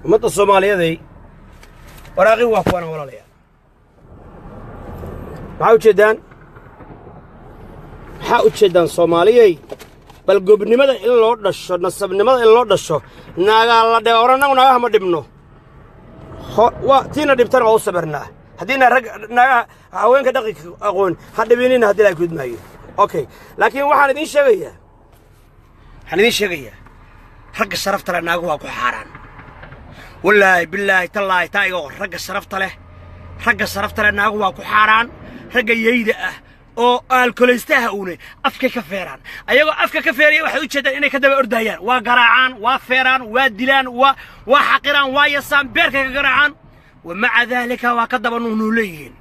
Ummadda Soomaaliyaday, waraaqii waa kuwana, walaalayaal. Maxaa ujeeddaan? Maxaa u jeeddaan, Soomaaliyey? Bal gobnimada in loo dhasho, nasabnimada in loo dhasho, naagaa la dhe or. Annagu naagaha ma dhibno. Waa tiina dhibtana waa u sabirnaa. Haddiina rag naagaha haweenka dhaqanka aqoon ha dhibinina, haddii la kudmaayo. Okay, laakiin waxaan idiin sheegayaa ragga sharafta leh naaguhu waa ku xaaraan. Wallaahi, bilaahi, tallaahi, taa iga qor. Ragga sharafta leh naaguhu waa ku xaaraan. Ragga yeyda ah oo aalkolaystaha uune afkay ka feeraan. Ayagoo afka ka feeraya waxay u jeedaan inay ka daba ordayaan. Waa garaacaan, waa feeraan, waa dilaan, waa xaqiraan, waa yasaan, beerkay ka garaacaan. Wa maca daalika waa ka daba nuunuu leeyihiin.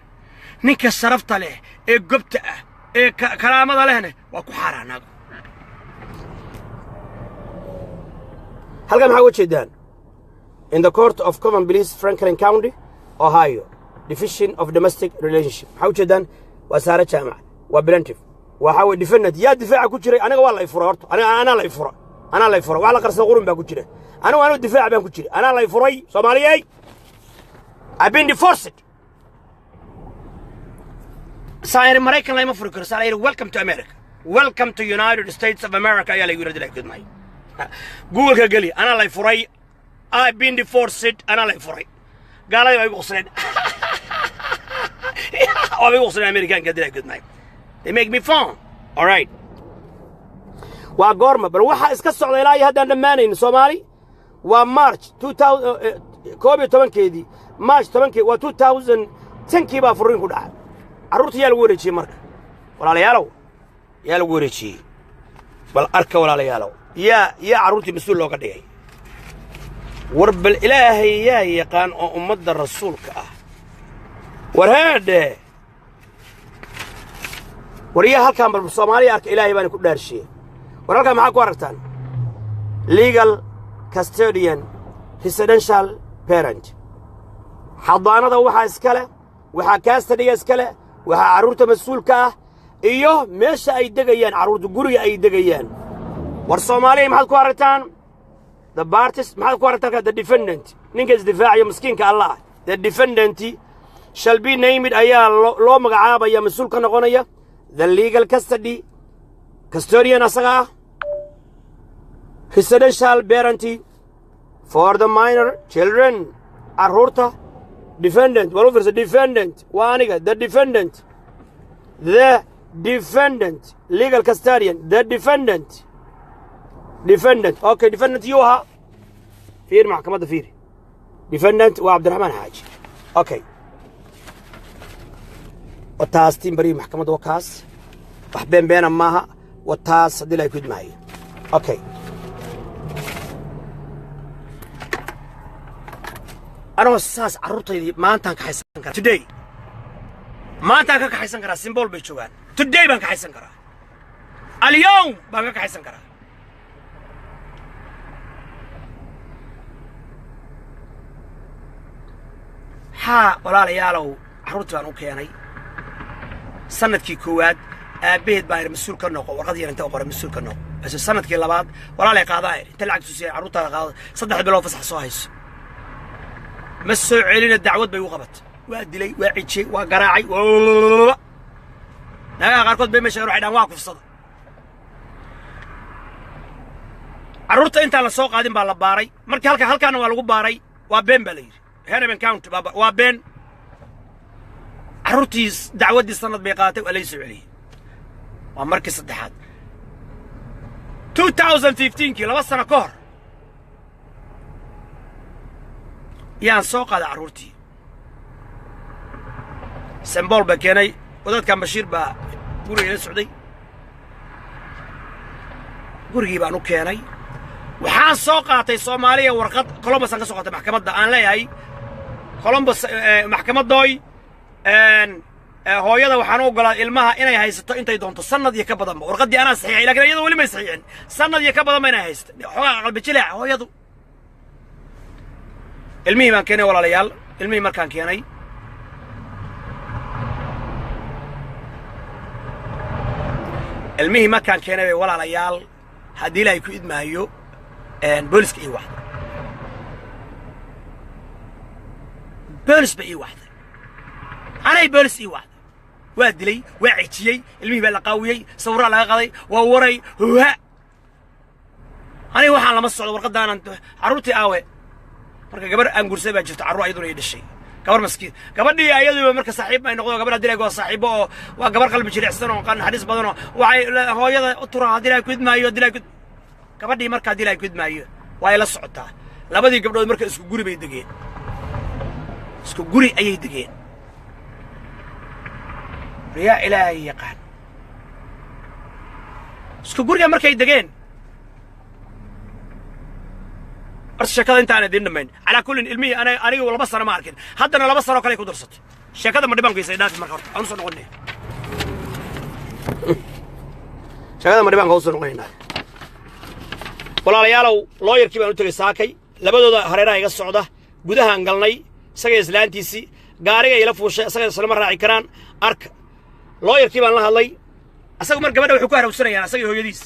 Ninka sharafta leh ee gobta ah ee karaamada lehna waa ku xaaraan naagu. Halkan maxaa uga jeedaan? In the Court of Common Pleas, Franklin County, Ohio, division of domestic relationship. Maxaa ujeedaan? Waa Saare Jaamac, waa plaintiff, waxaa weye defendant. Yaa difaaca ku jiray? Aniga waa la ifura horta. Aniga anaa la ifura, anaa la ifura. Wax la qarsada qurun baa ku jira. Anigu difaac baan ku jira. Anaa la ifuray, Soomaaliyey. I've been divorced. Saayiri Maraykan layma furi karo. Saayiri, welcome to America, welcome to United States of America ayaa laygu yidhi. Gudmay Google-ka geli. Anaa lay furay. I've been divorced. Anaa lay furay. Gaaladii baa igu qosleen, waa igu qosleen Amerikaanka dilay. Gudmay, they make me fun. All right, waa goorma? Bal waxaa iska socda ilaa iyo haddaan dhammaanayn, Soomaali. Waa March 11-keedii, March 10-kii, waa 2010-kii baa furiin ku dhacay. Carruurta yaa lagu wareejiyey marka, walaalayaalow? Yaa lagu wareejiyey? Bal arka, walaalayaalow. Yaa carruurtii mas-uul looga dhigay? War bal Ilaahay yaa yaqaan oo ummadda Rasuulka ah. War heedhe, war yaa halkaan? Bal Soomaaliya arka, Ilaahay baana ku dhaarshiyey. War halkaan maxaa ku aragtaan? Legal custodian, residential parent. Xadaanada waxaa iska leh, waxaa custody-ga iska leh, waxaa carruurta mas-uulka ah iyo meesha ay degayaan carruurta, guriga ay degayaan. War Soomaaliya, maxaad ku aragtaan? The parties, maxaad ku aragtaan? The defendant, ninka isdifaacayo, miskiinka Allah, the defendant shall be named, ayaa loo magacaabaya, mas-uul ka noqonaya the legal custody, custodian asaga ah, residential parent for the minor children, carruurta. Defendant waa u fiirsa. Defendant waa aniga. The defendant, legal custodian, the defendant, defendant. Okay, defendant yuu ahaa? Fiir maxkamadda, fiir. Defendant waa Cabdiraxmaan Xaaji. Okay, wataas tiin barii maxkamadda, waa kaas. Wax been beena maaha, wataas haddii la kudmaayo. Okay, anoo saas carruurtaydii maantaan kaxaysan karaa. Today, maantaan ka kaxaysan karaa. Saint Paul bay joogaan. Today baan kaxaysan karaa. Alyawm baan ka kaxaysan karaa. Maxaa, walaalayaalow? Carruurtii baan u keenay. Sanadkii koowaad aabbaheed baa yidhi mas-uul ka noqo. Warqad yar inta u qoray, mas-uul ka noqo. Base sanadkii labaad walaalay qaadaa yidhi, inta lacag tusiya, carruurtaada qaado, 3 bilood fasax soo hayso. Ma soo celina. Dacwad bay u qabatay. Waa dilay, waa cijiyey, waa garaacay. Naagaha qaarkood bay meesha waxay dhahan waa kufsada. Carruurta intaan la soo qaadin baa la baaray. Markii halkaana waa lagu baaray. Waa been baa la yidhi. Hennepin County waa been. Carruurtii dacwaddii sanad bay qaadatay, waa lay soo celiyey. Waa markii saddexaad, 2015-kii, 2 sano ka hor yaan soo qaaday carruurtii. Saint Paul baa keenay. Wadaadkan Bashiir baa guriga ila socday. Gurigii baan u keenay. Waxaan soo qaatay, Soomaaliya, warqad Columbus aan ka soo qaatay maxkamadda, aan leeyahay Columbus maxkamaddooy, hooyada waxaan u oggolaaday ilmaha inay haysato intay doonto, sanad iyo ka badanba. Warqaddii anaa saxiixay, lakin iyada weli may saxiixin. Sanad iyo ka badanba inay haysato. Xoogaa qalbi jileec hooyadu. Ilmihii baan keenay, walaalayaal. Ilmihii markaan keenay, bay, walaalayaal, haddii Ilaahay ku idmaayo, booliska ii wacda. Boolis ba ii wacday anay, boolis ii wacday. Waa dilay, waa cijiyey, ilmihii baa la qaawiyey, sawirraa laga qaday, waa waray huha. Aniga waxaan lama socdo warqaddaanan. Carruurtii aawe? Marka gabar aan guursaday baa jirto, carruur ayaduna ii dhashay, gabar maskiin. Gabadhii ayaduba marka saaxiib ay noqdo. Gabadha dilay waa saaxiibo oo waa gabar qalbi jilicsan oo naxariis badan oo waxay hooyada u turaa haddii ay ku idmaayo dilay ku gabadhii. Marka haddii ay ku idmaayo waa ay la socotaa. Labadii gabdhood marka isku guri bay degeen, isku guri ayay degeen. Yaa Ilaahay yaqaan, isku guriga markay degeen. Horta sheekada intaan idin dhammayn, calaa kullin, ilmihii aniga 2 sano ma arkin. Haddana 2 sano kale ku darsatay sheekada. Ma dhibaankiisa dhaafi. Marka horta aan usoo noqonaya sheekada, ma dhibaanka usoo noqonaynaa. Walaalayaalow, lawyerkii baan u tegey saakay. Labadooda hareeraha iga socda gudahaan galnay. Isaga islaantiisii gaariga ila fuushay, isaga islama raaci karaan. Arka, lawyerkii baan la hadlay. Asagu mar gabadha wuxuu ku harawsanayaan asaga hooyadiis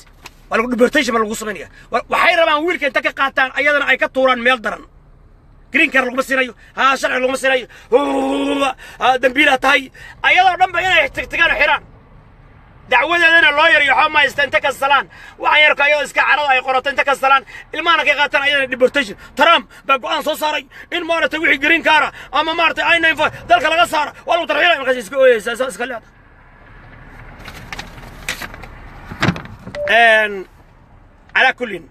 waa lagu deportation baa lagu samaynaya. Waxay rabaan wiilka inta ka qaataan ayadana ay ka tuuraan meel daran. Green card laguma siinayo, haa, sharci laguma siinayo, dambiilaa tahay, ayadoo dhan ba inay tigtigaan oo xidhaan. Dacwadeedana loo yar iyo waxba ma haysta. Inta kastalaan waxaan yarka ayadoo iska carada ay qorato, inta kastalaan ilmahana ka qaataan, ayadana deportation. Trump baa go'aan soo saaray in maaragtay wixii green card ama maaragtay I-94 dalka laga saaro, waa lagu tarxiilay. Markaas iska ooyeysaa, saa iska leedahay. Calaa kullin,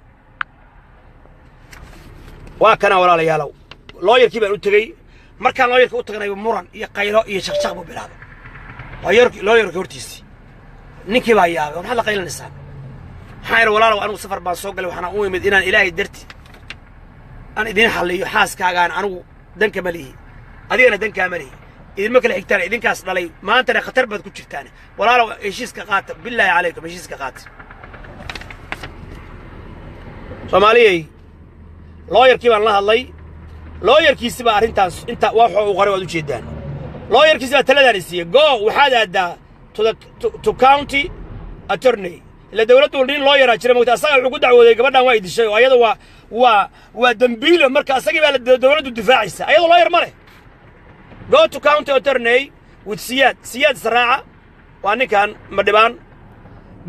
waa kana walaalayaalow, lawyerkii baan u tegey. Markaan lawyerka u tagnay, muran iyo qaylo iyo shaqshaq buu bilaabay lawyerka hortiisii. Ninkii baa yaabay: "Maxaad la qaylinaysaa?" Maxaa yidhi: "Walaalow, anigu safar baan soo galay, waxaana u imid inaan Ilaahay darti aan idin xalliyo. Xaaskaagaan anigu danka ma lihi, adigana dankaa ma lihi, idinma kala xigtaan, idinkaas dhalay, maantana khatar baad ku jirtaan. Walaalow, heshiiska qaata, billaahi calaykum, heshiiska qaata." Soomaaliyey, lawyerkii baan la hadlay. Lawyerkiisi baa arrintaas inta waxa uu qoray waad u jeedaan. Lawyerkiisi baa taladaan siiyey: "Go, waxaad aaddaa to the to county attorney." Ila dawladdu nin lawyeraa jira mogta. Asaga wuxuu ku dacwooday gabadhan waa idishay oo ayada waa dambiilo. Marka asagii baa dawladdu difaacaysa, ayadoo lawyer ma leh. "Go to county attorney with Siyaad." Siyaad israaca waa ninkan Madhibaan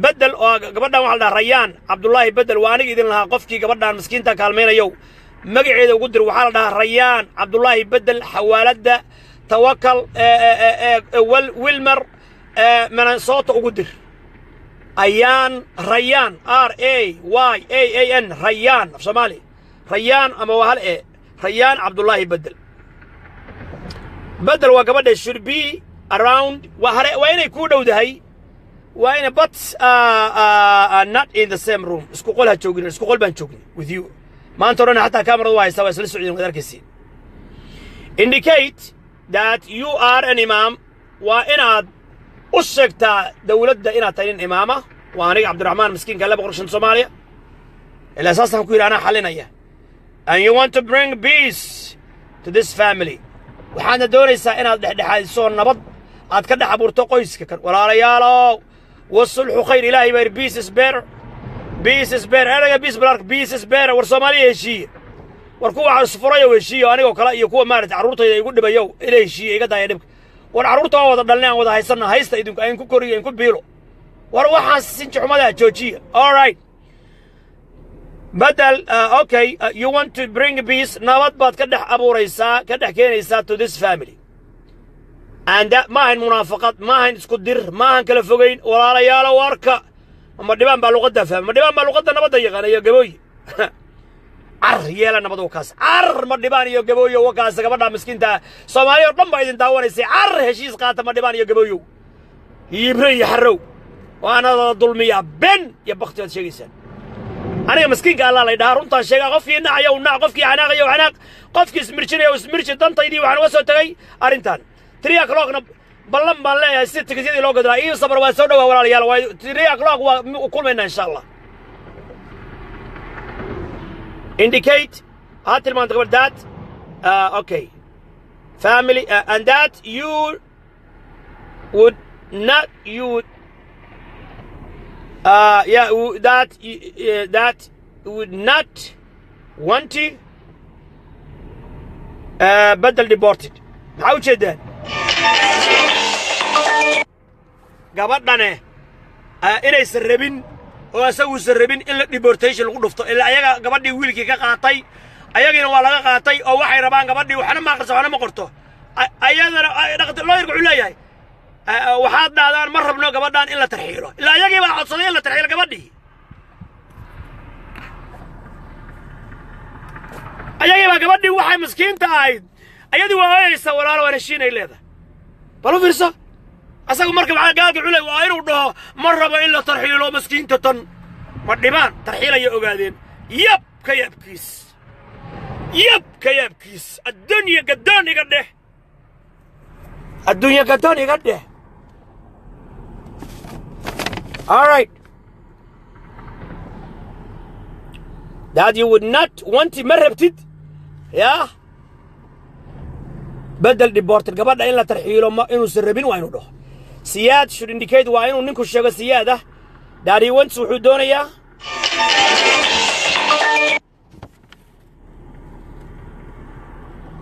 Bedel oo gabadhan waxaa la dhahaa Rayaan Cabdullaahi Bedel. Waa aniga idin lahaa qofkii gabadhan miskiinta kaalmaynayow magaceeda ugu dir. Waxaa la dhahaa Rayaan Cabdullaahi Bedel. Xawaaladda Tawakal Willmar, Minnesota ugu dir. Ayaan Rayaan, Rayaan, Rayaan af Soomaali Rayaan ama waa hal e, Rayaan Cabdullaahi Bedel. Bedel waa gabadha. Should be around, waa hare, waa inay kuu dhowdahay, waa ina, but not in the same room. Isku qol ha joogin. Isku qol baan joognay with you maanta o dhan. Xataa kamarada waa haystaa, waa isla socdeen, waad arkaysiin. Indicate that you are an imam, waa inaad u sheegtaa dawladda inaad tahay nin imaama. Waa aniga Cabdiraxmaan miskiinka 205 Soomaaliya. Ilaa saasaan ku yidhi anaa xalinaya. And you want to bring peace to this family, waxaadna doonaysaa inaad dhexdhexaadiso, nabad aad ka dhex abuurto qoyska kan. Walaalayaalow, wasulxu khayr. Ilaahay baa yidhi peace is better, peace is better. Erayga peace balark, peace is better. War Soomaaliya, heshiiye. War kuwa isfurayow, heshiiyo. Anigoo kale iyo kuwa maarata carruurtayda igu dhibayow, ila heshiiye, iga daaya dhibka. War carruurta waa wada dhalnay, aan wada haysanna, haysta idinku, ayn ku koriyo, ayn ku biilo. War waxaas sinji xumadaa joojiya. All right, badel, okay, you want to bring peace, nabad baad ka dhex abuuraysaa, ka dhex keenaysaa to this family. And that ma ahayn munaafaqad, ma ahayn isku dir, ma ahan kala fogayn. Walaalayaalo, warka ma dhibaan baa luqadda fahma, ma dhibaan baa luqadda nabadda yaqaana iyo Gabooyi. Car yeela nabad wakaas, car ma dhibaan iyo Gabooyo wakaas. Gabadha miskiinta, Soomaaliya oo dhan baa idin daawanaysay. Car heshiis qaata, ma dhibaan iyo Gabooyow, Yibre iyo Xarrow, waana dulmiyaa. Ben iyo bakti baad sheegaysaan. Aniga miskiinka Allah lay dhahaa, runtaan sheegaa. Qofkii nacayo nac, qofkii xanaaqayo xanaaq, qofkii ismirjinayo ismirji. Dantaydii waxaan uga soo tegay arrintan. 3 o'clockna ballan baan leeyahay si tikisyadii loo gadlaa. Ii sabr, waa soo dhowaa walaalayaal. Waa 3 o'clock, waa kulmaynaa insha Allah. Indicate, ha tilmaanta gabadh that, okay, family, and that you would not, you would, yeah, that would not want to Bedel deported. Maxaa u jeedaan? Gabadhane inaysan rabin oo asaguusan rabin in la deportation lagu dhufto, ilaa ayaga gabadhii wiilkii ka qaatay, ayagiina waa laga qaatay, oo waxay rabaan gabadhii waxna ma aqriso, waxna ma qorto. Ayadana lawyerka wuxuu leeyahay, waxaad dhahdaan ma rabno gabadhan in la tarxiilo, ilaa ayagii baa codsaday in la tarxiilo gabadhii. Ayagii baa gabadhii waxay miskiinta ahayd, ayadii waa oyaysa, walaalo waan heshiinay leedahay. Bal u fiirso asagu marka maxaa gaalka culay waa inuu dhaho ma rabo in la tarxiilo maskiinta tan. Ma dhibaan tarxiilaya ogaadeen. Yab ka yaabkiis, yab ka yaabkiis, adduunya gadoon iga dheh, adduunya gadoon iga dheh. All right, that you would not want, ma rabtid yaa bedel deported gabadha in la tarxiilo, ma inuusan rabin waa inuu dhaho. Siyaad should indicate, waa inuu ninku sheego siyaad ah, that he wants, wuxuu doonayaa,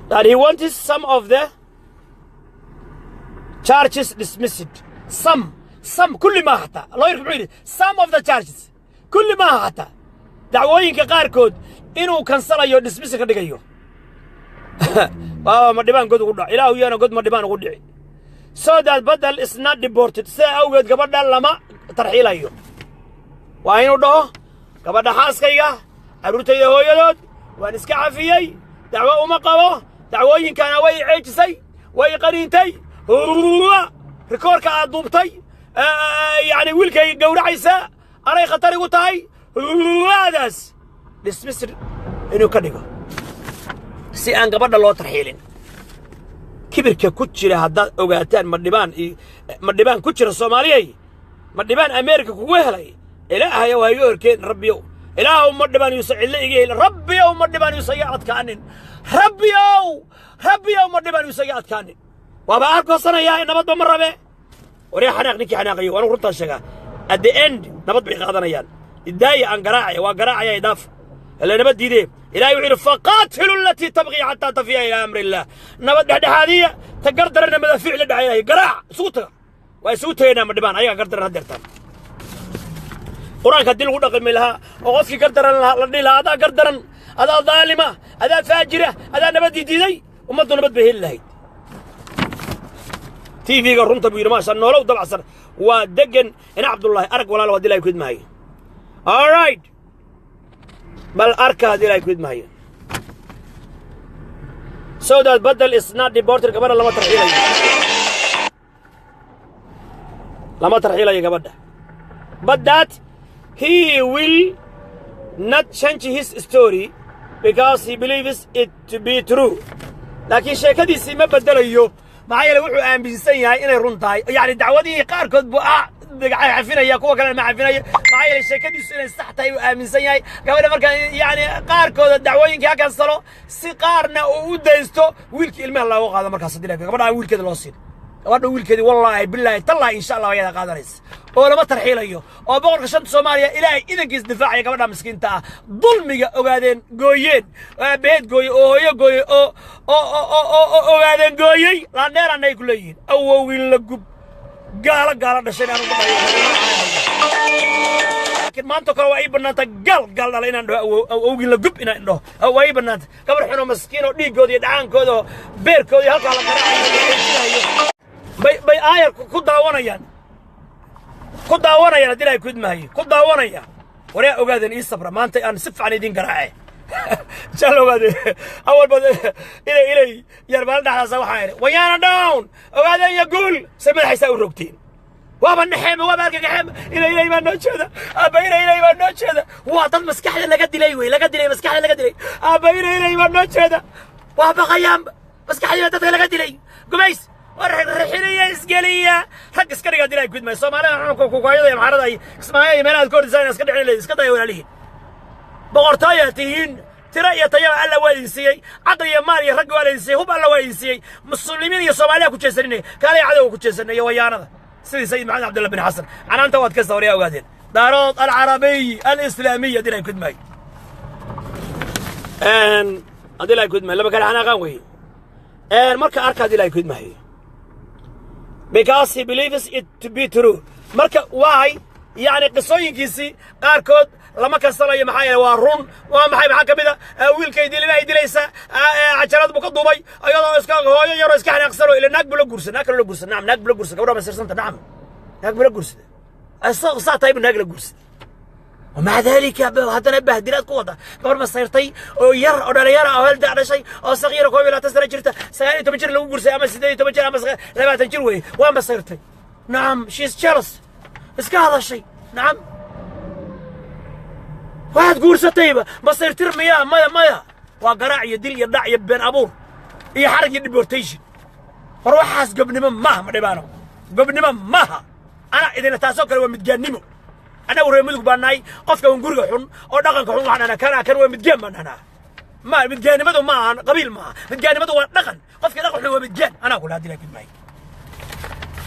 that he wants some of the charges dismissed. Some kulli maaha xataa. Lawyerku muxuu yidhi? Some of the charges, kulli maaha xataa. Dacwooyinka qaarkood inuu kansalayo, dismiss ka dhigayo. Waaba ma dhibaan god ugu dhac, ilaahu yaana god ma dhibaan ugu dhici. So that Badal is not deported, sidaa awgeed gabadha lama tarxiilayo. Waa inuu dhaho gabadha xaaskayga, carruurtayda hooyadood, waan iska cafiyey, dacwo uma qabo, dacwooyinkana way ceejisay, way qaniintay, rikoorka aad duubtay, yacni wiilkay gowracaysaa, anay khatar igu tahay, daas dismiss inuu ka dhigo si aan gabadha loo tarxiilin. Kibirka ku jira haddaad ogaataan, ma dhibaan, ma dhibaan ku jira Soomaaliyay, ma dhibaan Ameerika kugu helay. Ilaahayow ha iga horkeen, rabbiyow, ilaahow ma dhibaan yuusan cidlo iga helin, rabbiyow ma dhibaan yuusan iga adkaanin, rabbiyow, rabbiyow ma dhibaan yuusan iga adkaanin. Waaba arkoosanaya, nabadba ma rabe. Waryaa xanaaq, ninkii xanaaqayo, anigu runtaan sheegaa, at the end nabad bay qaadanayaan. Idaaya aan garaacaya, waa garaacaya, idaaf ila nabad diidee. Ilahay wuxuu yidhi faqaatilu alatii tabqii xataa tafiya ilaa amri illaah. Nabad dhexdhexaadiya, ta gardaranna madaafiic la dhaca, ilahay garaac, isugu taga. Waa isugu tegaynaa ma dhibaan, ayagaa gardaran haddeertaan. Qur-aanka haddii lagu dhaqmi lahaa oo qofkii gardaran lahaa la dhihi lahaa adaa gardaran, adaa daalima, adaa faajira, adaa nabadii diiday, ummaddu nabad bay heli lahayd. TV-ga runta buu yidhi, maasha noolow dabacsan waa degan ina Cabdullaahi arag walaalo haddii ilahay ku idmaayo. All right, bal arka haddii ilahay ku idmaayo. So that Badal is not deported, gabadha lama tarxiilayo, lama tarxiilayo gabadha. But that he will not change his story because he believes it to be true, laakiin sheekadiisii ma bedelayo, maxaa yeele wuxuu aaminsan yahay inay run tahay. Yacni dacwadihii qaarkood buu cafinaya, kuwa kalena ma cafinayo, maxaa yeele sheekadiisu inay sax tahay uu aaminsan yahay. Gabadha marka yacni qaarkooda dacwooyinkii ha kansalo si qaarna uu u daysto, wiilkii ilmaha looga qaado markaas haddii gabadha aan wiilkeeda loo siin. Gabadha wiilkeedii wallaahi bilaahi tallaahi insha Allah ayadaa qaadanaysa oo lama tarxiilayo, oo boqorka shanta Soomaaliya ilaahay idankiis difaacaya gabadha miskiinta ah. Dulmiga ogaadeen gooyeen, aabaheed gooye oo hooyo gooye oo oo ogaadeen gooyey, laandheeraana ay ku leeyihiin awowgii la gub, gaalo gaalo dhashay inaan ugu dhayo. Laakiin maanta kale waa ii bannaanta gaal gaal dhala inaan dhaho awowgii la gub, inaan dhaho waa ii bannaanta. Gabar xunoo maskiin oo dhiiggooda iyo dhacaankooda oo beerkooda iyo halkaa la garaacayo bay aayar ku daawanayaan, ku daawanayaan haddii ilahay ku idmaayo, ku daawanaya. Waryaa ogaadeen ii sabra, maanta aan si fiican idin garaace jal ogaadeen. Awalba inay yar maalin dhexdaasa waxaa idhi wayaana down ogaadeen iyo guul say madaxaysaa u rogteen, waaba naxeema, waaba argagaxeema. Inay ilay baa noo jeeda, aabba inay ilay baa noo jeeda. Waa dad maskaxda laga dilay wey, laga dilay maskaxda, laga dilay. Aabba inay ilay baa noo jeeda, waa baqayaanba, maskaxdii baa dadka laga dilay. Gumays warxiniya isgeliya, rag iska dhiga dilay gudmay Soomaalida xunka kukaayada iyo maxarada iyo Kismaayo iyo meelaha aad ka ordisaan iska dhicin leed, iska daya walaalihiin. Boqortooyaa tihiin, tiro iyo tayaba Alla waa idin siiyey, caqli iyo maal iyo ragga waa idin siiyey, hub Alla waa idin siiyey. Muslimiin iyo Soomaaliya ku jeesanina, kaalay cadowga ku jeesanaya wayaanada sidii Sayid Maxamed Cabdullah bin Xasan. Canaanta waad ka sawriyaa ogaadeen Daarood alcarabiy alislaamiy haddii ay kudmaayo, haddii la kudmaayo laba kale xanaaqaan weeye. Marka arkaad Ilahay ku idmahayo, because he believes it to be true. Marka waay, yacni, qisooyinkiisii qaarkood lama kasanayo. Maxaa yeele waa run. Waa maxay? Maxaa ka mid a? Wiilkaydii lima ay dilaysa, cajarad buu ka duubay iyadoo iska hooyo yaroo iska xanaaqsan oo ila naag buu la guursan, naag kale la guursan. Nacam, naag buu la guursan. Gabadha masirsanta. Nacam, naag buu la guursaday. Isagoo saa tahay buu naag la guursaday. ومع ذلك haddana bahdilaad ku wada gabar masayrtay oo yar oo dhalinyara oo hal daa dhashay oo sagiira, 21 sano jirta, 19 jir lagu guursay ama 18 jir ama 20 jir weeye. Waa masayrtay. Nacam, she is jealous. Iska hadashay. Nacam, waxaad guursatayba masayrtir miyaa? Maya, maya, waa garaac iyo dil iyo dhac iyo been abuur iyo xarag iyo deportation. War waxaas gobnimo maaha. Ma dhibaano, gobnimo maaha. Ana idina taasoo kale waa midgaannimo. Annagu reer Mudug baan nahay. Qofka un guriga xun oo dhaqanka xun waxaan dhahnaa kana kan waa midgaan baan dhahnaa. Ma midgaannimadu ma ahan qabiil, maaha. Midgaannimadu waa dhaqan. Qofka dhaqan xun waa midgaan. Anaa kula hadii laakiin maayo.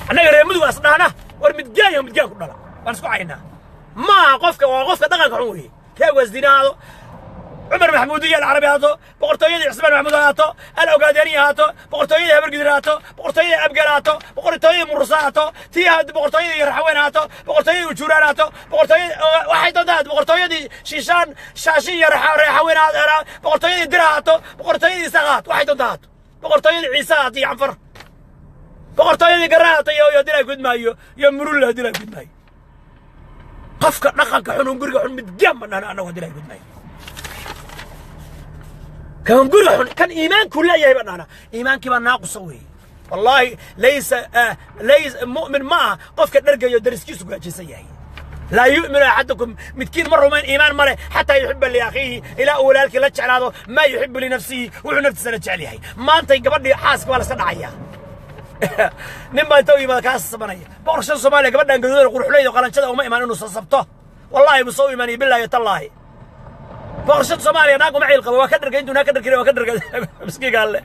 Annaga reer Mudug as dhahna, war midgaan iyo midgaan ku dhala waan isku caynaa. Maaha, qofka waa qofka dhaqanka xun weeye. Ree Wasdina haado, Cumar Maxamuudiya Alcarabi ahaato, boqortooyadii Cismaan Maxamuud ahaato, Al Ogaadeni ahaato, boqortooyadii Habargidir ahaato, boqortooyadii Abgaal ahaato, boqortooyadii Murusa ahaato, tii boqortooyadii Raxweyn ahaato, boqortooyadii Ujuuraan ahaato, boqortooyadii waxay doonta ahaato, boqortooyadii Shiishaan, Shaashin iyo Raxweyn ahaato, boqortooyadii Dir ahaato, boqortooyadii Isaaq ahaato, waxay doonta ahaato, boqortooyadii Ciise ahaato iyo Canfar, boqortooyadii Garra ahaato iyo Dilaa Gudmaayo iyo Murulla Dilaa Gudmaayo. Qofka dhaqanka xun un guriga xun midgaan ma dhahna annagu. Dilaa Gudmaayo, kan guriga xun, kan iimaanku leeyahay baan dhahnaa. Iimaankii baa naaqusa weeye. Wallaahi, laysa mu'min ma aha qofka dhargayo dariskiisu gaajaysan yahay. Laa yu'minu axadukum, midkiin ma rumayn, iimaan ma leh, xataa yuxibba liakhiihi, ilaa uu walaalkii la jeclaado, maa yuxibbu linafsihi, wuxuu naftiisa la jecel yahay. Maantay gabadhii xaaska waa la iska dhacayaa. Nin baa inta u yimaada kaa sabanaya boqorshada Soomaaliya, gabadhan gaduudan quruxleyda qalanjada uma imaan inuu sasabto. Wallaahi buse u imaanaya, bilaahi tallaahi. Boqorshada Soomaaliya naag uma ciil qabo, waa ka dhargay. Intuu naag ka dharkay waa ka dhargay miskiinka alle,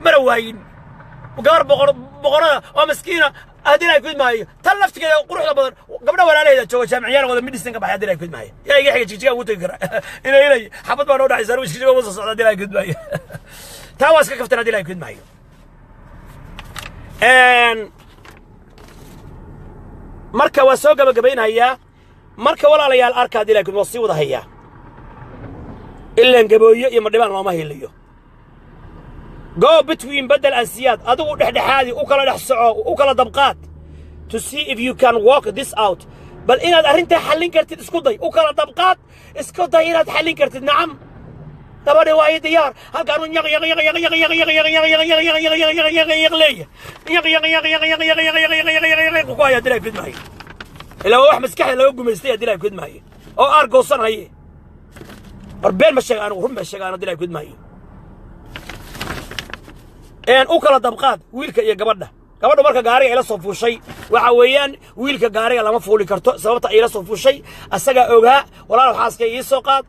mana waayin gabar boqor boqorada oo miskiina. Haddii ay kudmaayo tan laftigeeda quruxda badan, gabdha walaalaheeda jooga jaamiciyaal wada medicine ka baxay. Haddii ay kudmaayo yaa iga xiga, Jigjiga ugu tegi kara inay xabad baa noo dhexaysa. Anigu Jigjiga ugu soo socda. Haddii ay kudmaayo taa waa iska kaftan. Haddii ay kudmaayo, marka waa soo gabagabaynhayaa. Marka walaalayaal, arka, haddii ay waa sii wada hayaa. Ilaan Gabooyo iyo Madhibaan looma hiliyo. Go between Bedel and Siyaad. Adigu dhexdhexaadi, u kala dhex soco, u kala dabqaad, to see if you can work this out. Bal inaad arrintaa xallin kartid isku day. U kala dabqaad, isku day inaad xallin kartid. Nacam, gabadhi waa ii diyaar. Halkaan yaq yaq yaq yaq yaq yaq yaq yaq yaq yaq yaq yaq yaq yaq yaq yaq yaq leeya, yaq yaq yaq yaq yaq yaq yaq yaq yaq yaq yaq yaq ku haya dilaa kudmaayo. Ilaa waa wax maskaxda laga gumaystay dilaa kudmaayo oo aar goosan haye. War been ma sheega anigu, run baan sheega ana dilaa kudmaayo. U kala dabqaad wiilka iyo gabadha. Gabadhu marka gaariga ila soo fuushay, waxa weeyaan wiilka gaariga lama fuuli karto. Sababta ila soo fuushay asagaa ogaa. Walaal, xaaskay ii soo qaad,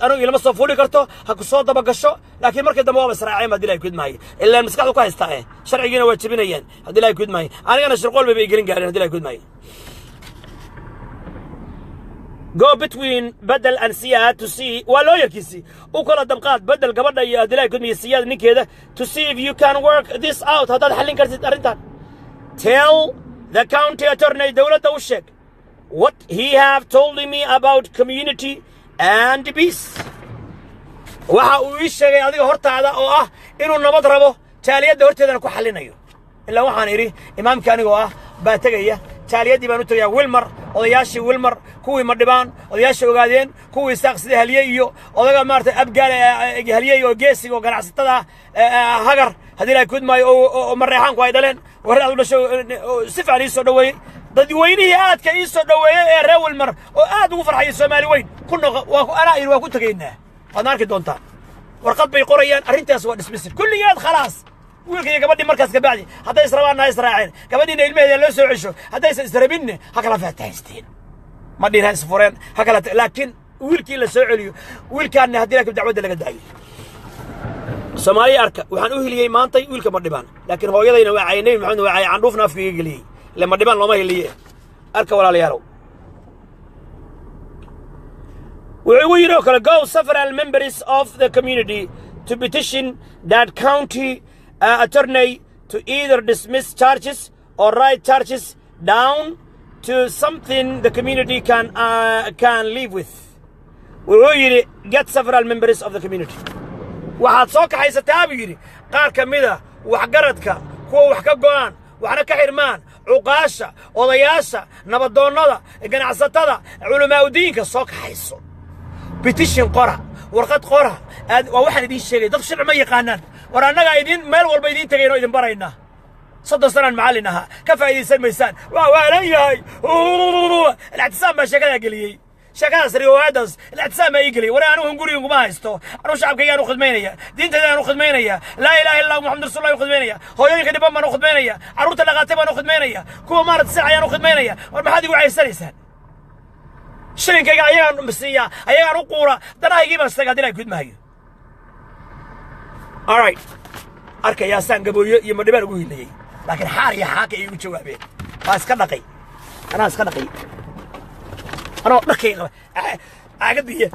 anigu ilama soo fuuli karto, ha ku soo daba gasho. Laakiin markii dambe waaba israaceen haddii Ilahay kudmaayo. Ilaan maskaxdu ku haystaa eh sharcigiina waa jebinayaan haddii Ilahay kudmaayo. Anigana shirqool bay gelin gaareen haddii Ilahay kudmaayo. Go between Bedel and Siyaad to see, waa lawyerkiisii, u kala dabqaad Bedel gabadha iyo Adilaa Gudmiya Siyaad ninkeeda, to see if you can work this out, haddaad xallin kartid arrintan. Tell the county attorney, dowladda u sheeg, what he have told me about community and peace, waxa uu ii sheegay adiga hortaada oo ah inuu nabad rabo, jaaliyadda horteedana ku xallinayo. Ilaa waxaan idhi imaamka anigoo ah baa tegaya, jaaliyaddii baan u tegayaa Willmar, odayaashii Willmar, kuwii Madhibaan, odayaashii Ogaadeen, kuwii Isaaq sida Halye iyo odaga maaragtay Abgaal Halyey oo geesiga oo ganacsatada Hagar haddii Ilahay kudmaayo oo Mareexaanku ay dhaleen warre aad u dhasho si fiican ii soo dhoweeyey. Dadweynihii aadka ii soo dhoweeyey ee reer Willmar oo aad ugu farxayay Soomaali weyn ku noqo. Waa anaa idhi waa ku tegaynaa, waadna arki doontaan. Warqad bay qorayaan, arrintaas waa dismissal kulligeed, khalaas. Wiilka iyo gabadhii markaas kabacdi hadday israbaanna ha israaceen, gabadhiina ilmaheeda loo soo cesho. Haddaysan israbinne ha kala faatahaysteen. Ma dhihin ha isfureen, ha kala, laakiin wiilkii la soo celiyo, wiilkaanna haddii laakiin dacwadda laga daayo. Soomaaliya arka, waxaan u hiliyey maantay wiilka Ma dhibaan, laakiin hooyadayna waa caayay, Nebi Maxamedna waa caayay, candhuufna afka iga geliyey. Ile Ma dhibaan looma hiliye. Arka walaalayaalow, wuxuu igu yidhi oo kale, go several members of the community to petition that county. attorney to either dismiss charges or write charges down to something the community can live with. Wuxuu yidhi, get several members of the community, waxaad soo kaxaysataa buu yidhi qaar ka mida waxgaradka, kuwa wax ka go'aan waxna ka xirmaan, cuqaasha, odayaasha, nabadoonnada, ganacsatada, culamaa'udiinka soo kaxayso, petition qora, warqad qora. Aad waa waxaan idiin sheegay, dadku sharci ma yaqaanaan. War annagaa idiin meel walba idiin tagayn oo idin baraynaa. 30 sanaan macallin ahaa, ka faa'iidaysan maysaan. Waa waalan yahay. Alictisaam baa sheekadaa geliyey, sheekadaas, riwaayadaas Alictisaam baa ii geliyey. War anigu hunguriga kuma haysto. Anigu shacabkaygaan u khidmaynaya, diintayda u khidmaynaya, laa ilaaha illa Muxamad rasuulullah u khidmaynaya, hooyooyinka dhiban baan u khidmaynaya, carruurta dhaqaatay baan u khidmaynaya, kuwa maarata sircayaan u khidmaynaya. War maxaad igu caysanaysaan? Shilinkayga ayagaan siiyaa, ayagaan u quura, danahaygii baan sheega haddii aan kudmahayo. All right, arkayaasaan Gabooyo iyo Madhibaan ugu hilayey, laakiin xaar iyo xaaka ay igu jawaabeen. Waa iska dhaqay, anaa iska dhaqay, anoo dharkay qaba caagadiiya.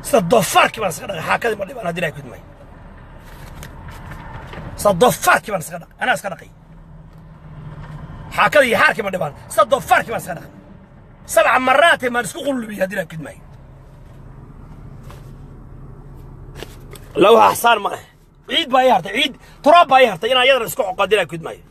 Sida doofaarkii baan iska dhaqay xaakadii Madhibaan haddii ilahay kudmay. Sida doofaarkii baan iska dhaqay, anaa iska dhaqay xaakadii iyo xaarkii Madhibaan. Sida doofaarkii baan iska dhaqay, sabca maraatin baan isku qullubiyey haddii ilahay kudmay. Lawha axsaan ma leh. Ciid baa ii hartay, ciid turaab baa ii hartay inaan iyadana isku xoqo haddii ilahay kudmayo.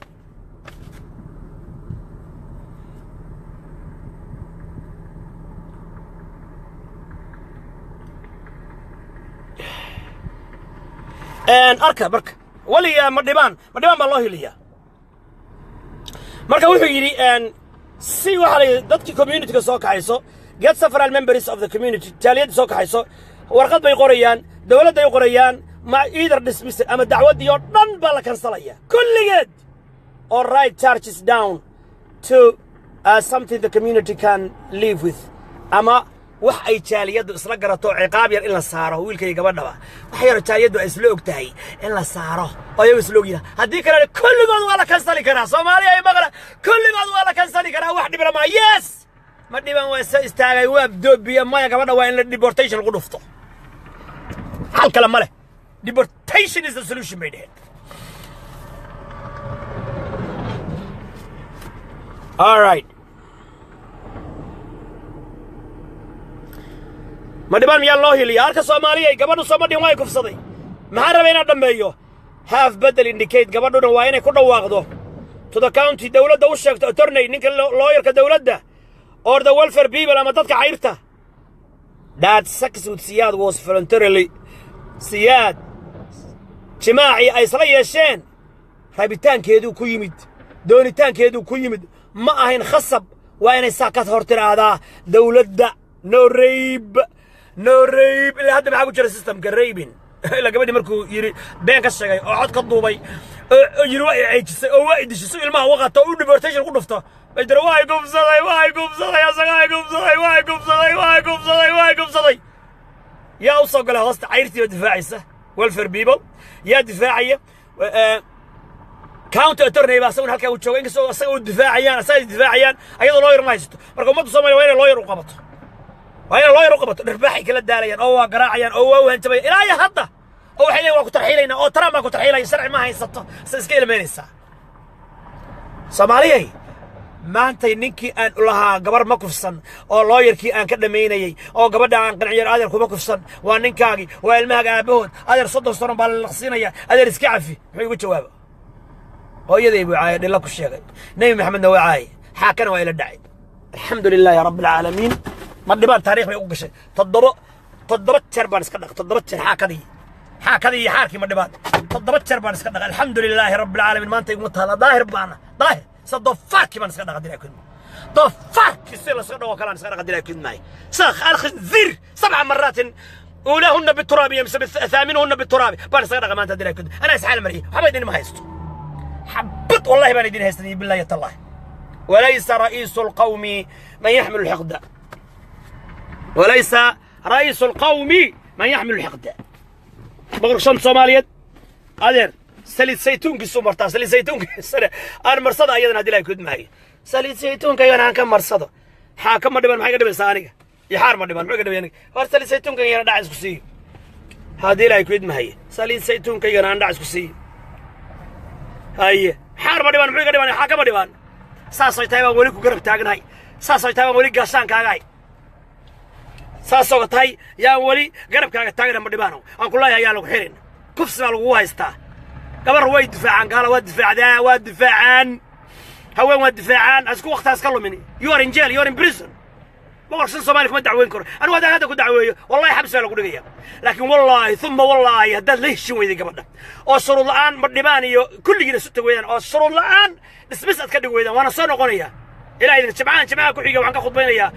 Arka marka weligaa Madhibaan, Madhibaan baa loo hiliyaa. Marka wuxuu yidhi si waxaa la yidhi dadkii communityga soo kaxayso, get several members of the community, jaaliyadda soo kaxayso, warqad bay qorayaan, dowladday qorayaan, ma either dismiss, ama dacwaddii oo dhan baa la kansalaya kulligeed, or write charges down to something the community can live with, ama wax ay jaaliyaddu isla garato, ciqaab yar in la saaro wiilka iyo gabadhaba, wax yar jaaliyaddu ay isla og tahay in la saaro oo iyagu isla ogyihin. Haddii kalena kulligood waa la kansali karaa. Soomaaliya ay maqla, kulligood waa la kansali karaa, wax dhibna maa. Yes, ma dhiban waa isa istaagay, waa doobiya. Maya, gabadha waa in la deportation lagu dhufto, xal kale ma leh. Deportation is the solution bay dheheen. All right, Ma dhibaan miyaa loo hiliya? Arka Soomaaliya, gabadhu sooma dhihin waa kufsaday. Maxaan rabay inaan dhammeeyo? Have bedel indicate, gabadhuna waa inay ku dhawaaqdo to the county, dowladda u sheegto, attorney, ninka lawyerka dowladda, or the welfare people, ama dadka cayrta, that sex with Siyaad was voluntarily. Siyaad jimaacii ay isla yeesheen rabitaankeeduu ku yimid, doonitaankeeduu ku yimid, ma ahayn khasab. Waa inay saa ka hor tiraahdaa dowladda. No rape, no rape. Ilaa hadda maxaa ku jira systemka? Raping. Ilaa gabadhii markuu yidhi been ka sheegay oo cod ka duubay oo yidhi waa i ceejisay oo waa i dishay si ilmaha uga qato oo u deportation ku dhufto, bay tiri waa i gubsaday, waa i gubsaday, asagaa i gubsaday, waa i gubsaday, waa i gubsaday, waa i gubsaday. Yaa u soo galay hoosta? Cayrtii baa difaacaysa, welfare people yaa difaacaya, county attorney baa asaguna halkaa u jooga, inkastoo asaga u difaacayaan, asaga is difaacayaan, ayadoo lawyer ma haysato. Marka ummadda Soomaaliya waa inay lawyer u qabato, waa inay lawyer u qabato. Dhirbaaxay kala daalayaan oo waa garaacayaan oo waa u hanjabayaan ilaa iyo hadda, oo waxay leeyihin waa ku tarxiilaynaa oo Trump baa ku tarxiilaya. Sharci ma haysato, se iska ilmaynaysaa. Soomaaliyay, maantay ninkii aan lahaa gabar ma kufsan oo lawyerkii aan ka dhammaynayey oo gabadha aan qanciyo, adeer kuma kufsan, waa ninkaagii, waa ilmahaaga aabbahood, adeer 30 sano baa la laqsiinaya, adeer iska cafi, muxuu igu jawaaba? Hooyaday buu caayay, dhilla ku sheegay, Nebi Maxamedna waa caayay, xaakana waa ila dhacay. Alxamdu lilaahi rabbi alcaalamiin. Ma dhibaan taariikh bay ugu gashay. Toddoba jeer baan iska dhaq, 7 jeer xaakadii iyo xaarkii Ma dhibaan 7 jeer baan iska dhaqay. Alxamdu lilaahi rabbi alcaalamiin. Maanta iguma taala, daahir baana, daahir sida doofaarkii baan iska dhaqa dilaa kudma, doofaarkii si la iska dhaqo kalaan iska dhaqa dilaa kudmaay, sida alkhinziir, sabca maraatin uulaahunna bituraab iyo mise thaaminahunna bituraabi baan iskaga dhaqa maanta dilaa kudma. Anaa isxaal mariyey, waxba idin ma haysto, xabad wallahi baan idin haystanay, billahi tallahi. وليس رئيس القوم من يحمل الحقد، وليس رئيس القوم Man yaxmilu lxiqda boqorka shanta Soomaaliyeed, adeer, saliid saytuunkiisu martaa. Saliid saytuunkiisana aan marsado ayadana, haddii Ilahay kudmaayo. Saliid saytuunkaygana aan ka marsado. Xaaka ma dhiban, maxay ka dhibaysaa aniga? Iyo xaar ma dhiban, muxuu ka dhibay aniga? Hor saliid saytuunkaygana dhac isku siiyo, haddii Ilahay kudmaayo. Saliid saytuunkaygana aan dhac isku siiyo. Haye, xaar ma dhiban, muxuu ka dhiban? Xaaka ma dhibaan. Saasay tahay baan weli ku garab taagnahay. Saasay tahay baan weli gaashaankaagahay. Saasoo tahay yaan weli garabkaaga taagna. Ma dhibaano aan ku leeyahay, ayaa lagu xirin, kufsi baa lagugu haystaa. Gabar way difaacaan, gaala waa difaacdaa, waa difaacaan haween, waa difaacaan. Isku waqtaas ka lumin. You are in jail, you are in prison. Boqol shan Soomaali kuma dacweyn karo anigu. Haddaan hadda ku dacweeyo, wallahi xabsi baa lagu dhigaya. Laakiin wallaahi uma wallaahi, haddaad la heshin weyday gabadha oo shuruud la'aan ma dhibaan iyo kulligiina isu tag weydaan oo shuruud la'aan dismiss aad ka dhigi weydaan, waana soo noqonaya ilaa idin jimcahan. Jimcaha ku xiga waxaan ka khudbaynayaa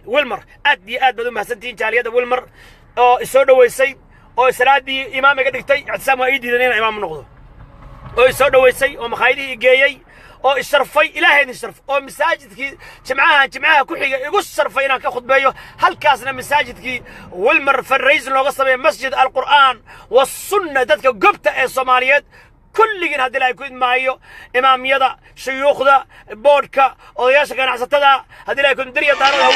Willmar. Aad iyo aad baad u mahadsantihiin jaaliyadda Willmar oo isoo dhoweysay oo salaadii imaam iga dhigtay. Ictisaam waa ii diidan inaan imaam noqdo, oo isoo dhoweysay oo makhaayadihii geeyey oo isharfay. Ilaahay idin sharf. Oo masaajidkii jimcaha, jimcaha ku xiga igu sharfay inaan ka khudbeeyo halkaasna, masaajidkii Willmar fundraising looga sameeyo, Masjid Alqur'aan Wasunna. Dadka gobta ee Soomaaliyeed kulligiin, haddii Ilaahay ku idmaayo, imaamyada, shuyuukhda, boodhka, odayaasha ganacsatada, haddii Ilahay ku diriya daarada,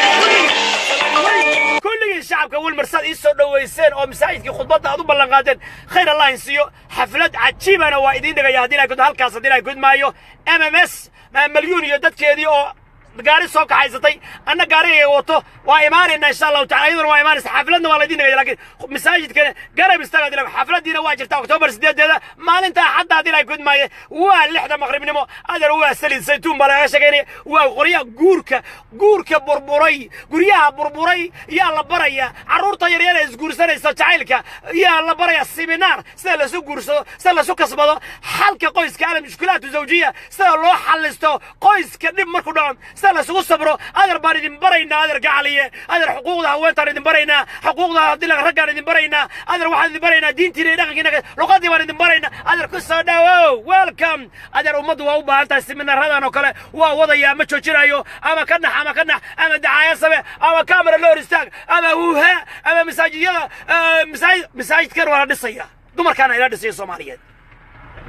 kulligiin shacabka Willmar, saad ii soo dhoweyseen oo masaajidkii khudbadda aad u ballan qaadeen, khayr Allah in siiyo. Xaflad cajiibana waa idiin dhigaya, haddii Ilahay ku halkaas, haddii Ilahay ku idmaayo. MMS Malyuun iyo dadkeedii oo gaari soo kaxaysatay, anna gaarigayga wato, waa imaanaynaa insha Allahu tacala. Iyaduna waa imaanaysa, xafladna waa laydin dhigaya. Laakiin masaajidkana garab istaaga dila. Xafladiina waa jirta Oktoobar 8-deeda, maalinta Axadda, haddii Ilahay kudmaaye, waa 6-da maqribnimo. Adeer, waa saliid saytuun baa lagaga sheegaynaya, waa qoryaha guurka, guurka burburay, guryaha burburay yaa la baraya, carruurta yaryar ee isguursanaysa jacaylka yaa la baraya, seminar sida lasu guursado, sida lasu kasbado, xalka qoyska, المشكلات الزوجية, sida loo xallisto qoyska dhib markuu dhaco, sida lasugu sabro. Adeer, baan idin baraynaa. Adeer gacaliye, adeer, xuquuqda haweentaan idin baraynaa, xuquuqda haddii raggaan idin baraynaa. Adeer, waxaan idin baraynaa diintiina iyo dhaqankiina, luqadii baan idin baraynaa. Adeer, ku soo dhawow, welcome. Adeer, ummaddu waa u baahan tahay seminaradan oo kale. Waa wadayaa, ma joojinayo. Ama ka nax, ama ka nax, ama dacaaya same, ama camera la hor istaag, ama huuha, ama masaajidyada. Masaajid, masaajidkan waa la dhisaya, dumarkaana ila dhisaya Soomaaliyeed.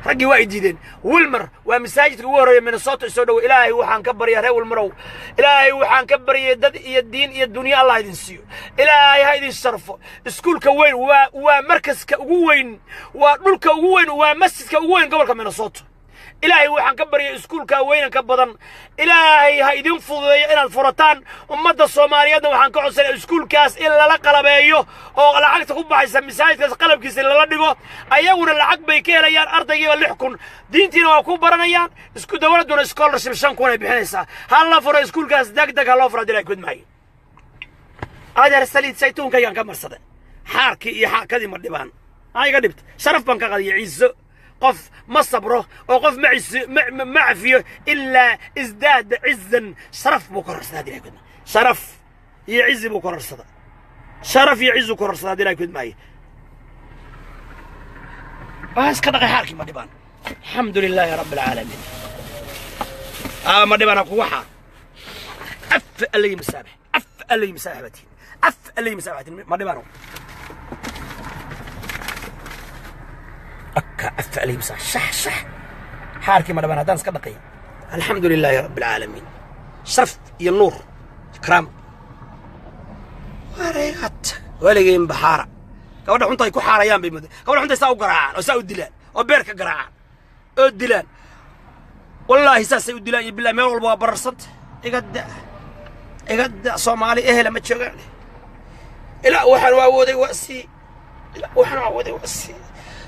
Raggii waa ay diideen. Willmar waa masaajidka ugu horreeya Minnesota soo dhowo. Ilaahay waxaan ka baryaa reer Willmarow, Ilaahay waxaan ka baryay dad iyo diin iyo dunyo Allah idin siiyo. Ilaahay ha idin sharfo. Iskuulka weyn waa markaska ugu weyn, waa dhulka ugu weyn, waa masjidka ugu weyn gobolka Minnesota. Ilaahay waxaan ka baryay iskuulka weynanka badan, Ilaahay ha idin fududeeyo inaad furataan. Ummadda Soomaaliyeedna waxaan ka codsanaya iskuulkaas in lala qalabeeyo oo lacagta ku baxaysa masaajidkaas qalabkiisa lala dhigo. Ayaguna lacag bay ka helayaan, ardaygiiba 6,000, diintiina waa ku baranayaan. Isku dowladduna scholarship 5,000 ay bixinaysaa. Ha la furo iskuulkaas, deg deg ha loo furo, hadii kudmaayo. Adeer, saliid saytuunkaygaan ka marsaday xaarkii iyo xaakadii ma dhibaan. Maxaa iga dhibta? Sharaf baan ka qadiya, ciiso. Qof ma sabro oo qof ma cafiyo ilaa ازداد عزا. Sharaf buu kororsadaa, hadii kudmaayo. Sharaf iyo cizi buu kororsada, sharaf iyo cizu kororsada, hadii kudmaayo. Waa iska dhaqay xaarkii ma dhibaan. الحمد لله رب العالمين. Ma dhibana kugu xaar. Af allay masaabax, af allay masaabaxbatiin, af allay masaabaxbatiin. Ma dhibano akka af allay masaabax. Shax shax, xaarkii ma dhibaan haddaan iska dhaqay. الحمد لله رب العالمين. Sharaf iyo nuur, karaama wareegat weligeen baxaara. Gabadha xunta ay ku xaarayaan bay muddo. Gabadha xunta saa u garaacaan oo saa u dilaan oo beer ka garaacaan oo dilaan. Wallaahi saasay u dilaan iyo billahi, meel walba waa bararsanta. Iga da, iga da. Soomaali ehela ma joogaan. Ilaa waxaan u awooday waa sii, ilaa waxaan u awooday waa sii.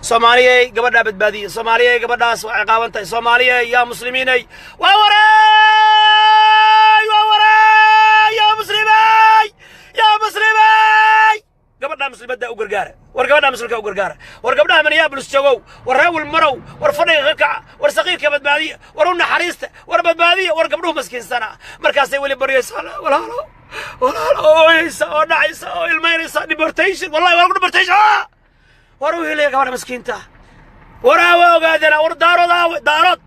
Soomaaliyey, gabadhaa badbaadiya. Soomaaliyey, gabadhaas waa ciqaaban tahay. Soomaaliyey, yaa muslimiiney, waa wareey, waa wareey, yaa muslimey, yaa muslimey, gabadhaa muslimadda u gargaara. War gabadhaa muslimka u gargaara. War gabdhaha Minneapolis joogow, war reer Willmarow, war fadhiga ka kaca, war saqiirka badbaadiya, war u naxariista, war badbaadiya. War gabdhuhu maskiinsana. Markaasay weli baryaysaa, walaalo, walaalo, oo ooyeysa oo dhacaysa oo ilmaynaysa. Deportation, wallahi waa lagu deportation. War u helaya gabadha maskiinta. War aawa ogaadana? War Daarood aawe? Daarood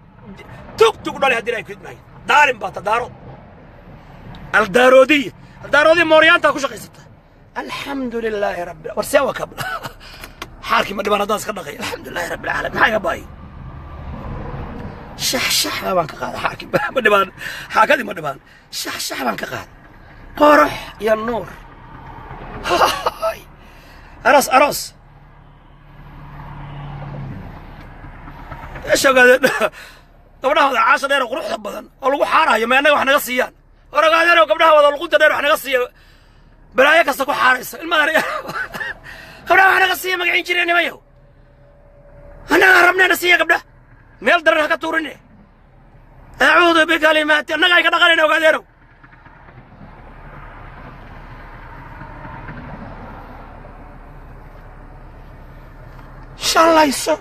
tug tug dhalay, haddii ay kudmaayo. Daalin baa ta Daarood, aldaaroodiya, aldaaroodiya, mooryaantaa ku shaqaysata. Alxamdu lilaahi rabbi. War see waa kabla xaarkii ma dhibaan haddaan iska dhaqay? Alxamdu lilahi rabbi alcaalamiin. Maxaa iga baay? Shax shax baan ka qaaday. Xaarkii ma dhibaan, xaakadii ma dhibaan, shax shax baan ka qaaday. Qorox iyo nuur, aroos aroos. Meesha ogaadeen gabdhaha wada caasha dheer oo quruxda badan oo lagu xaarayo, ma annaga wax naga siiyaan? War ogaadeen oo gabdhaha wada luqunta dheer wax naga siiya, balaayo kasta ku xaaraysa. Ilmadan gabdhaha wax naga siiya magacin jireen nimayow, annagaa rabneena siiya gabdhaha, meel daran ha ka tuurine. Acuudu bikalimaati, annaga ay ka dhaqanayna ogaadeenow. Shalayso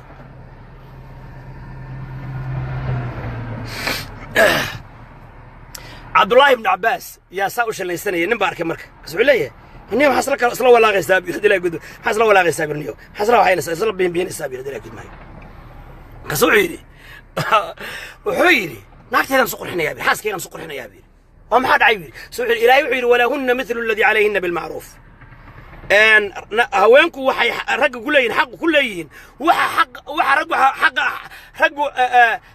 Cabdullaahi ibnu Cabbaas yaa saa u shallaysanaya, nin baa arkay. Marka kas wuxuu leeyahay, niyo maxaa isla kala isla walaaqaysaa? Hadii gud maxaa isla walaaqaysaa birniyo? Maxaa isla waxaynaysaa, isla biinbiinaysaa bir hadii gud maayo? Markaas wuxuu yidhi naagteedaan su qurxinayaa bir, xaaskeygaan su qurxinayaa bir. Oo maxaa dhacay bir? So wuxuu yidhi, Ilaahay wuxuu yidhi: "Walahunna mithlu alladii calayhinna bilmacruuf." Haweenku waxay ragga ku leeyihin, xaq ku leeyihiin waxa xaq waxa raggu xaqa raggu,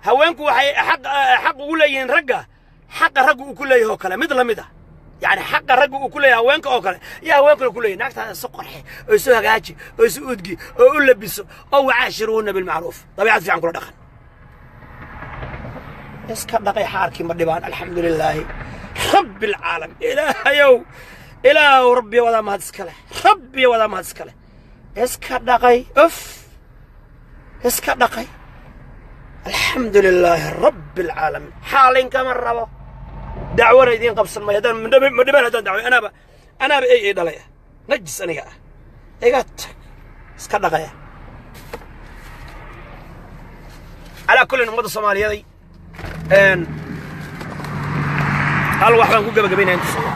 haweenku waxay xaq ugu leeyihiin ragga xaqa raggu uu ku leeyahay oo kale mid la mid ah. Yani xaqa raggu uu ku leeyahay haweenka oo kale iyo haweenkuna ku leeyahay. Naagtaada isu qorxe oo isu hagaaji oo isu udgi oo u labiso oo wacaashiruhunna bilmacruuf, dabeecad fiican kula dhaqan. Iska dhaqay xaarkii ma dhibaan. Alxamdu lilaahi rabbi alcaalamiin. Ilaahayow, ilaahow, rabbiya wadaa mahad iska leh, rabbiya wadaa mahad iska leh. Iska dhaqay, uf, iska dhaqay. Alxamdu lilaahi rabbi alcaalamiin. Xaalin kama rabo, dacwana idiin qabsan maayo. Haddaan ma dhibaan, haddaan dacwo, anaaba ey dhalay ah, najis aniga ah. Iga tag, iska dhaqaya. Calaa kullin, ummadda Soomaaliyeeday, hal wax baan ku gabagabaynaya intusaya.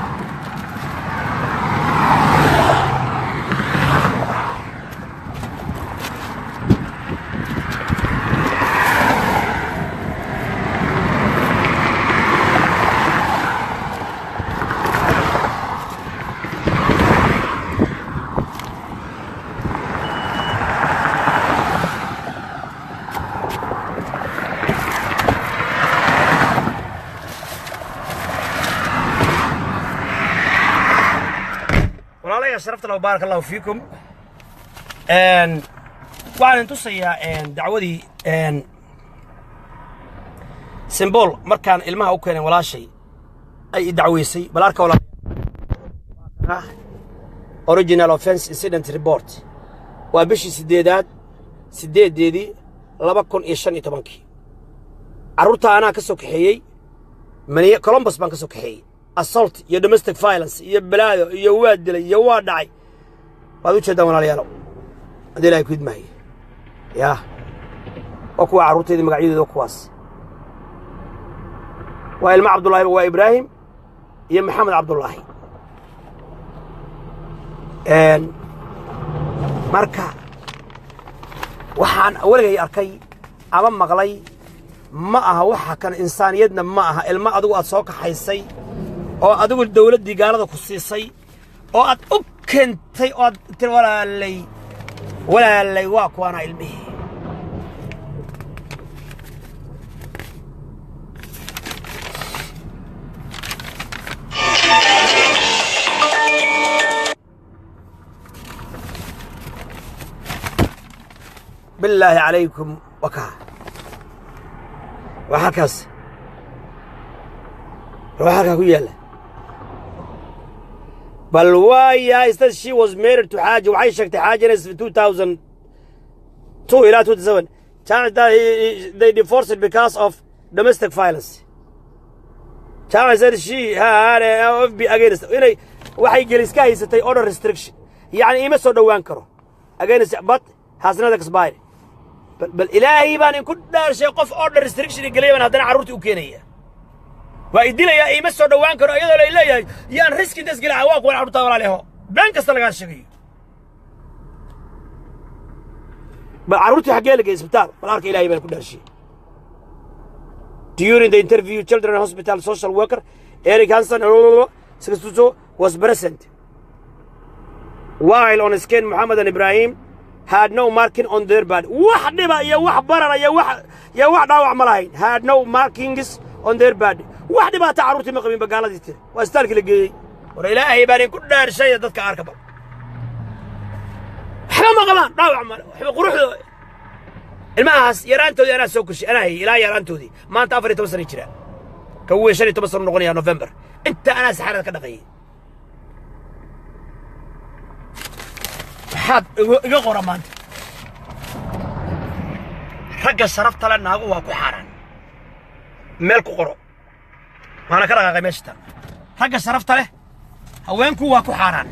Walaalayaa sharafta lahu, baaraka allahu fiikum. Waxaan idin tusayaa dacwadii Simbol markaan ilmaha u keeneen, walaashay ay i dacweysay. Bal arka walaal, original offense incident report waa bishii sideedaad 8-deedii 2015-kii. Carruurta anaa ka soo kaxeeyey Maniya, Columbus baan ka soo kaxeeyey. Assault iyo domestic violence iyo balaado iyo waa dilay iyo waa dhacay, waad u jeeddaan walaalayaalow. Haddii Ilahay ku idmaayo, yaa waa kuwa carruurtaydii magacyadooda, waa kuwaas, waa ilmo Cabdullaahi, waa Ibraahim iyo Maxamed Cabdullaahi. Marka waxaan weligay arkay ama maqlay ma aha waxa kan, insaaniyadna ma aha. Ilmo adigu aad soo kaxaysay oo adigu dawladdii gaalada ku siisay oo aad u keentay oo aad tiri, "Walaalay, walaalay, waa kuwaana ilmihii." Billaahi calaykum, wakaa waa halkaas, waa halkaa ku yaalla. Bal waayahay, said she was married to Xaaji. Waxay sheegtay Xaaji inay 2002 ilaa 2007 charged that they divorced because of domestic violence. Jaamac said she had a FB against, inay waxay gelis ka haysatay order restriction, yacni ima soo dhowaan karo, against but has not expired. Bal Ilaahay baan inku dhaarshay, qof order restriction gelaya baan haddana carruurtii u keenaya, waa i dilayaa, ima soo dhowaan karo, iyadoo lay leeyahay yaan risk intaas gelaa. Waa kuwan carruurtaa walaaleho, been kasta lagaa sheegayo. Bal carruurtii xaggee la geeyay? Isbitaal. Bal arka, Ilaahay baan ku dhaarshay. During the interview, children hospital social worker Eric Hansen 62 was present. While on skin, Muhammad and Ibrahim had no marking on their body. Wax dhiba iyo wax barar iyo wax dhaawac ma lahayn. Had no markings on their body. Wax dhibaata carruurtii ma qabin ba gaaladii tiri. Waa isbitaalkii la geeyey. War Ilaahay baan idinku dhaarshaya, dadka arka bal. Waxba ma qabaan, dhaawac male, waxba quruxda. Ilmahaas yaraantoodii anaa soo kushay, anaa hayay ilaa yaraantoodii. Maanta 14 sana jira. Ka weyn 15 sano noqonaya November. Inta anaa saxarada ka dhaqayay. Maxaad iga qora maanta? Ragga sharafta le naagu waa ku xaaraan. Meel ku qoro, waana ka dhaqaaqay meesha tan. Ragga sharafta leh haweenku waa ku xaaraan.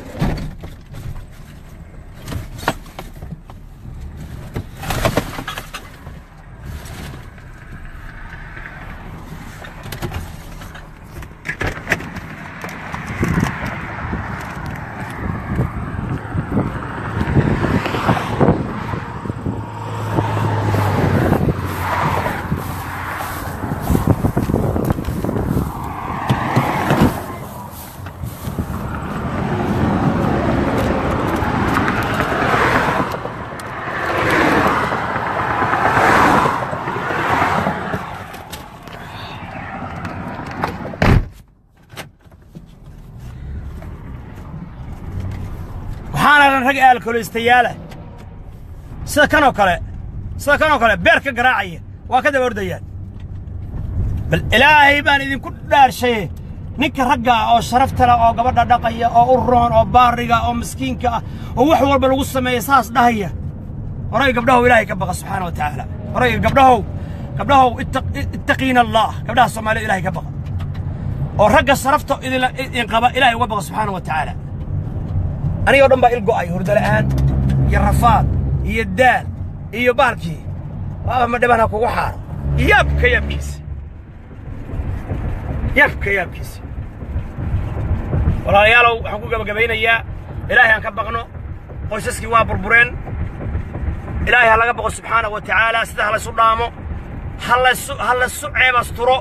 Waxaan arkan rag aalkolaystayaala sida kanoo kale beer ka garaacaya, waa ka daba ordayaan. Bal Ilaahay baan idinku dhaarshaye, ninka ragga ah oo sharafta leh oo gabadha dhaqaya oo u roon oo baariga oo miskiinka ah oo wax walba lagu sameeya saas dhahaya. Horay gabdhahow, Ilaahay ka baqa subxaana wa tacaala. Horay gabdhahow, gabdhahow, ittaqiina Allah. Gabdhaha Soomaalida, Ilaahay ka baqa oo ragga sharafta idin qaba Ilaahay uga baqa subxaana wa tacaala. Anigoo dhan baa il go'ay, hurdo la'aan iyo rafaad iyo daal iyo bahalkii waaba ma dhiban ha kugu xaaro. Yaabka yaabkiisa, yaabka yaabkiisa. Walaalayaalow, waxaan ku gabagabaynayaa, Ilaahay aan ka baqno. Qoysaskii waa burbureen. Ilaahay ha laga baqo subxaana wa tacaala. Sida ha laysu dhaamo, ha laysu ceebasturo.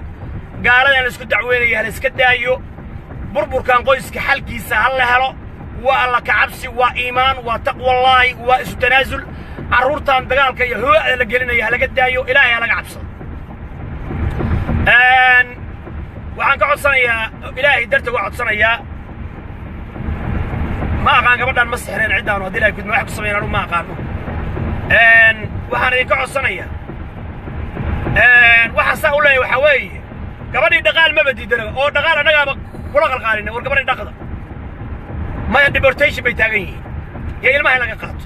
Gaaladan la isku dacweynaya ha la iska daayo. Burburkan qoyska xalkiisa ha la helo. Waa Alla ka cabsi, waa iimaan, waa taqwallaahi, waa isu tanaasul. Carruurtan dagaalka iyo hoo'da la gelinaya ha laga daayo. Ilaahay ha laga cabsado. Waxaan ka codsanayaa, Ilaahay darta uga codsanayaa, ma aqaan gabadhaan ma sixreen ciddaanu haddii Ilahay kudma wax ku sameeyaan, anugu ma aqaano. Waxaan idinka codsanayaa, waxaan saa u leeyahay waxaa weeye, gabadhii dhaqaal maba diidanaba oo dhaqaal annagaaba kula qalqaalina. War gabadhii dhaqda maya, deportation bay taagan yihiin iyo ilmaha in laga qaato.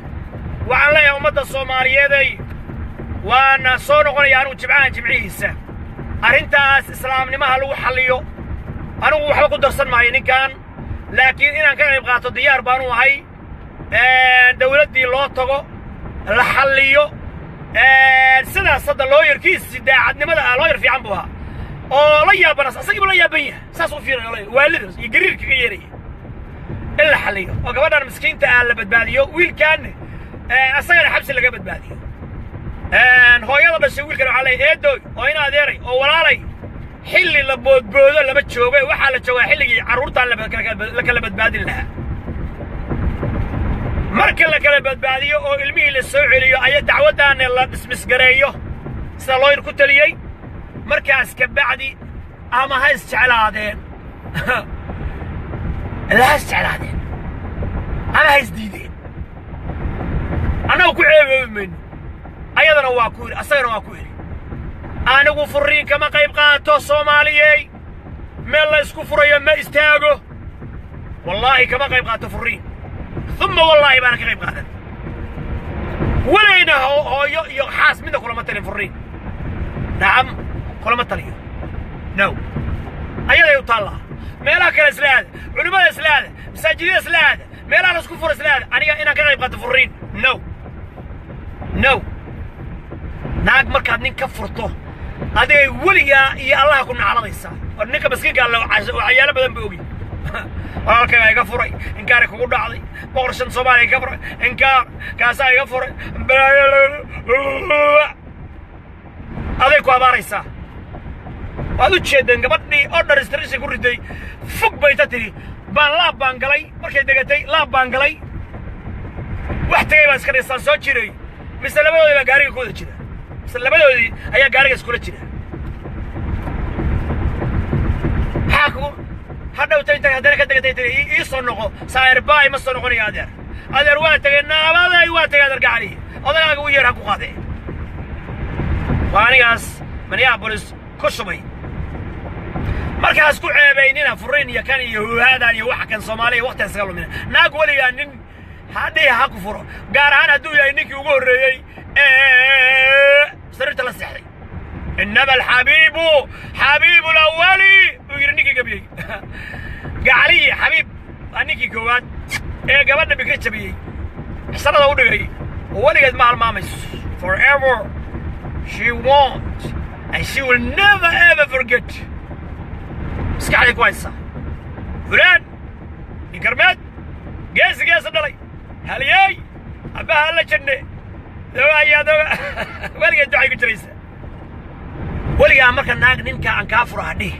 Waxaan leeyahay ummadda Soomaaliyeeday, waana soo noqonaya anugu jimcahan jimcihiisa. Arrintaas islaamnimaha lagu xalliyo. Anigu waxba ku darsan maayo ninkan, laakiin inaan ka qayb qaato diyaar baanu ahay. Dawladdii loo tago, la xalliyo sidaas. Hadda lawyerkiisi daacadnimada ah, lawyer fiican buu ahaa oo la yaabanas, asagiibu la yaaban yahay, saas u fiirayo waalida iyo gariirka ka yeeraya. In la xalliyo oo gabadhan miskiinta ah la badbaadiyo, wiilkaanna asagana xabsi laga badbaadiyo. Hooyada dhashay wiilkan waxaa leeyahay, eedoy oo ina adeeray oo walaalay, xilli la boodboodo lama joogo. Waxaa la joogaa xilligii carruurtaan la kala badbaadin lahaa. Marka la kala badbaadiyo oo ilmihii la soo celiyo, aya dacwaddaana la dismiss gareeyo sida lawyer ku taliyey. Markaas ka bacdi ama ha isjeclaadeen, ila ha isjeclaadeen ama ha isdiideen, annagu ku ceeboobi mayno. Ayadana waa ku idhi, asagana waa ku idhi, anigu furriin kama qayb qaato. Soomaaliyey, meel la isku furayo ma istaago. Wallaahi kama qayb qaato furriin, uma wallaahi baana ka qayb qaadan. Weligayna hooyo iyo xaas midna kulama talin furriin. Nacam, kulama taliyo, no. Ayaday u taallaa. Meelaha kale isla aada, culimmada isla aada, masaajidada isla aada, meelaha la isku furo isla aada. Aniga inaan ka qayb qaato furriin, no, no. Naag markaad nin ka furto, adigay weligaa iyo Allaha ku nacladaysaa. War ninka maskiinka alle waxyaalo badan ba ogi. Walaalkaygaa iga furay, inkaari kugu dhacday, boqor shan Soomaaliya iga furay, inkaar kaasaa iga furay, aday ku abaaraysaa. Waad u jeedeen gabadhii order restriction ku riday, fog bay ta tidhi baan laab baan galay. Markay degatay laab baan galay. Tegay baan iska dhigsaan soo jiray. Mise labadoodii baa gaariga ku wada jira? Mise labadoodii ayaa gaariga iskula jira? Maxaa kugu hadhowta intay haddana ka degatay tiri ii soo noqo saairbaay? Ma soo noqonayo adeer. Adeer waa tegay, naabaday waa tegay. Adeer gacali, odagaaga u yeer ha ku qaadee. Waa anigaas Minneapolis ku shubay. Markaas ku ceebaynina furiin iyo kan iyo huhaadan iyo waxa kan. Soomaaliya waqtiga iskaga lumina. Naag weligaa nin hadhihi ha ku furo, gaar ahaan hadduu yahay ninkii ugu horreeyey ee sariirta la seexday. "Inama alxabiibu xabiibu lawali," buu yidhi ninkii gabiyey. Gacaliyi xabiib waa ninkii koowaad ee gabadha bikri jabiyey, xsanada u dhigay, oo weligeed ma halmaamayso. Forever she won't and she will never ever forget. Maskaxday ku haysaa fulaan inkarmeed geesi geesa dhalay halyeey abbaha alla janne doga ayaa doga. Weligeed ducay ku jiraysa weligaa. Marka naag ninka aan kaa fura ha dhihi,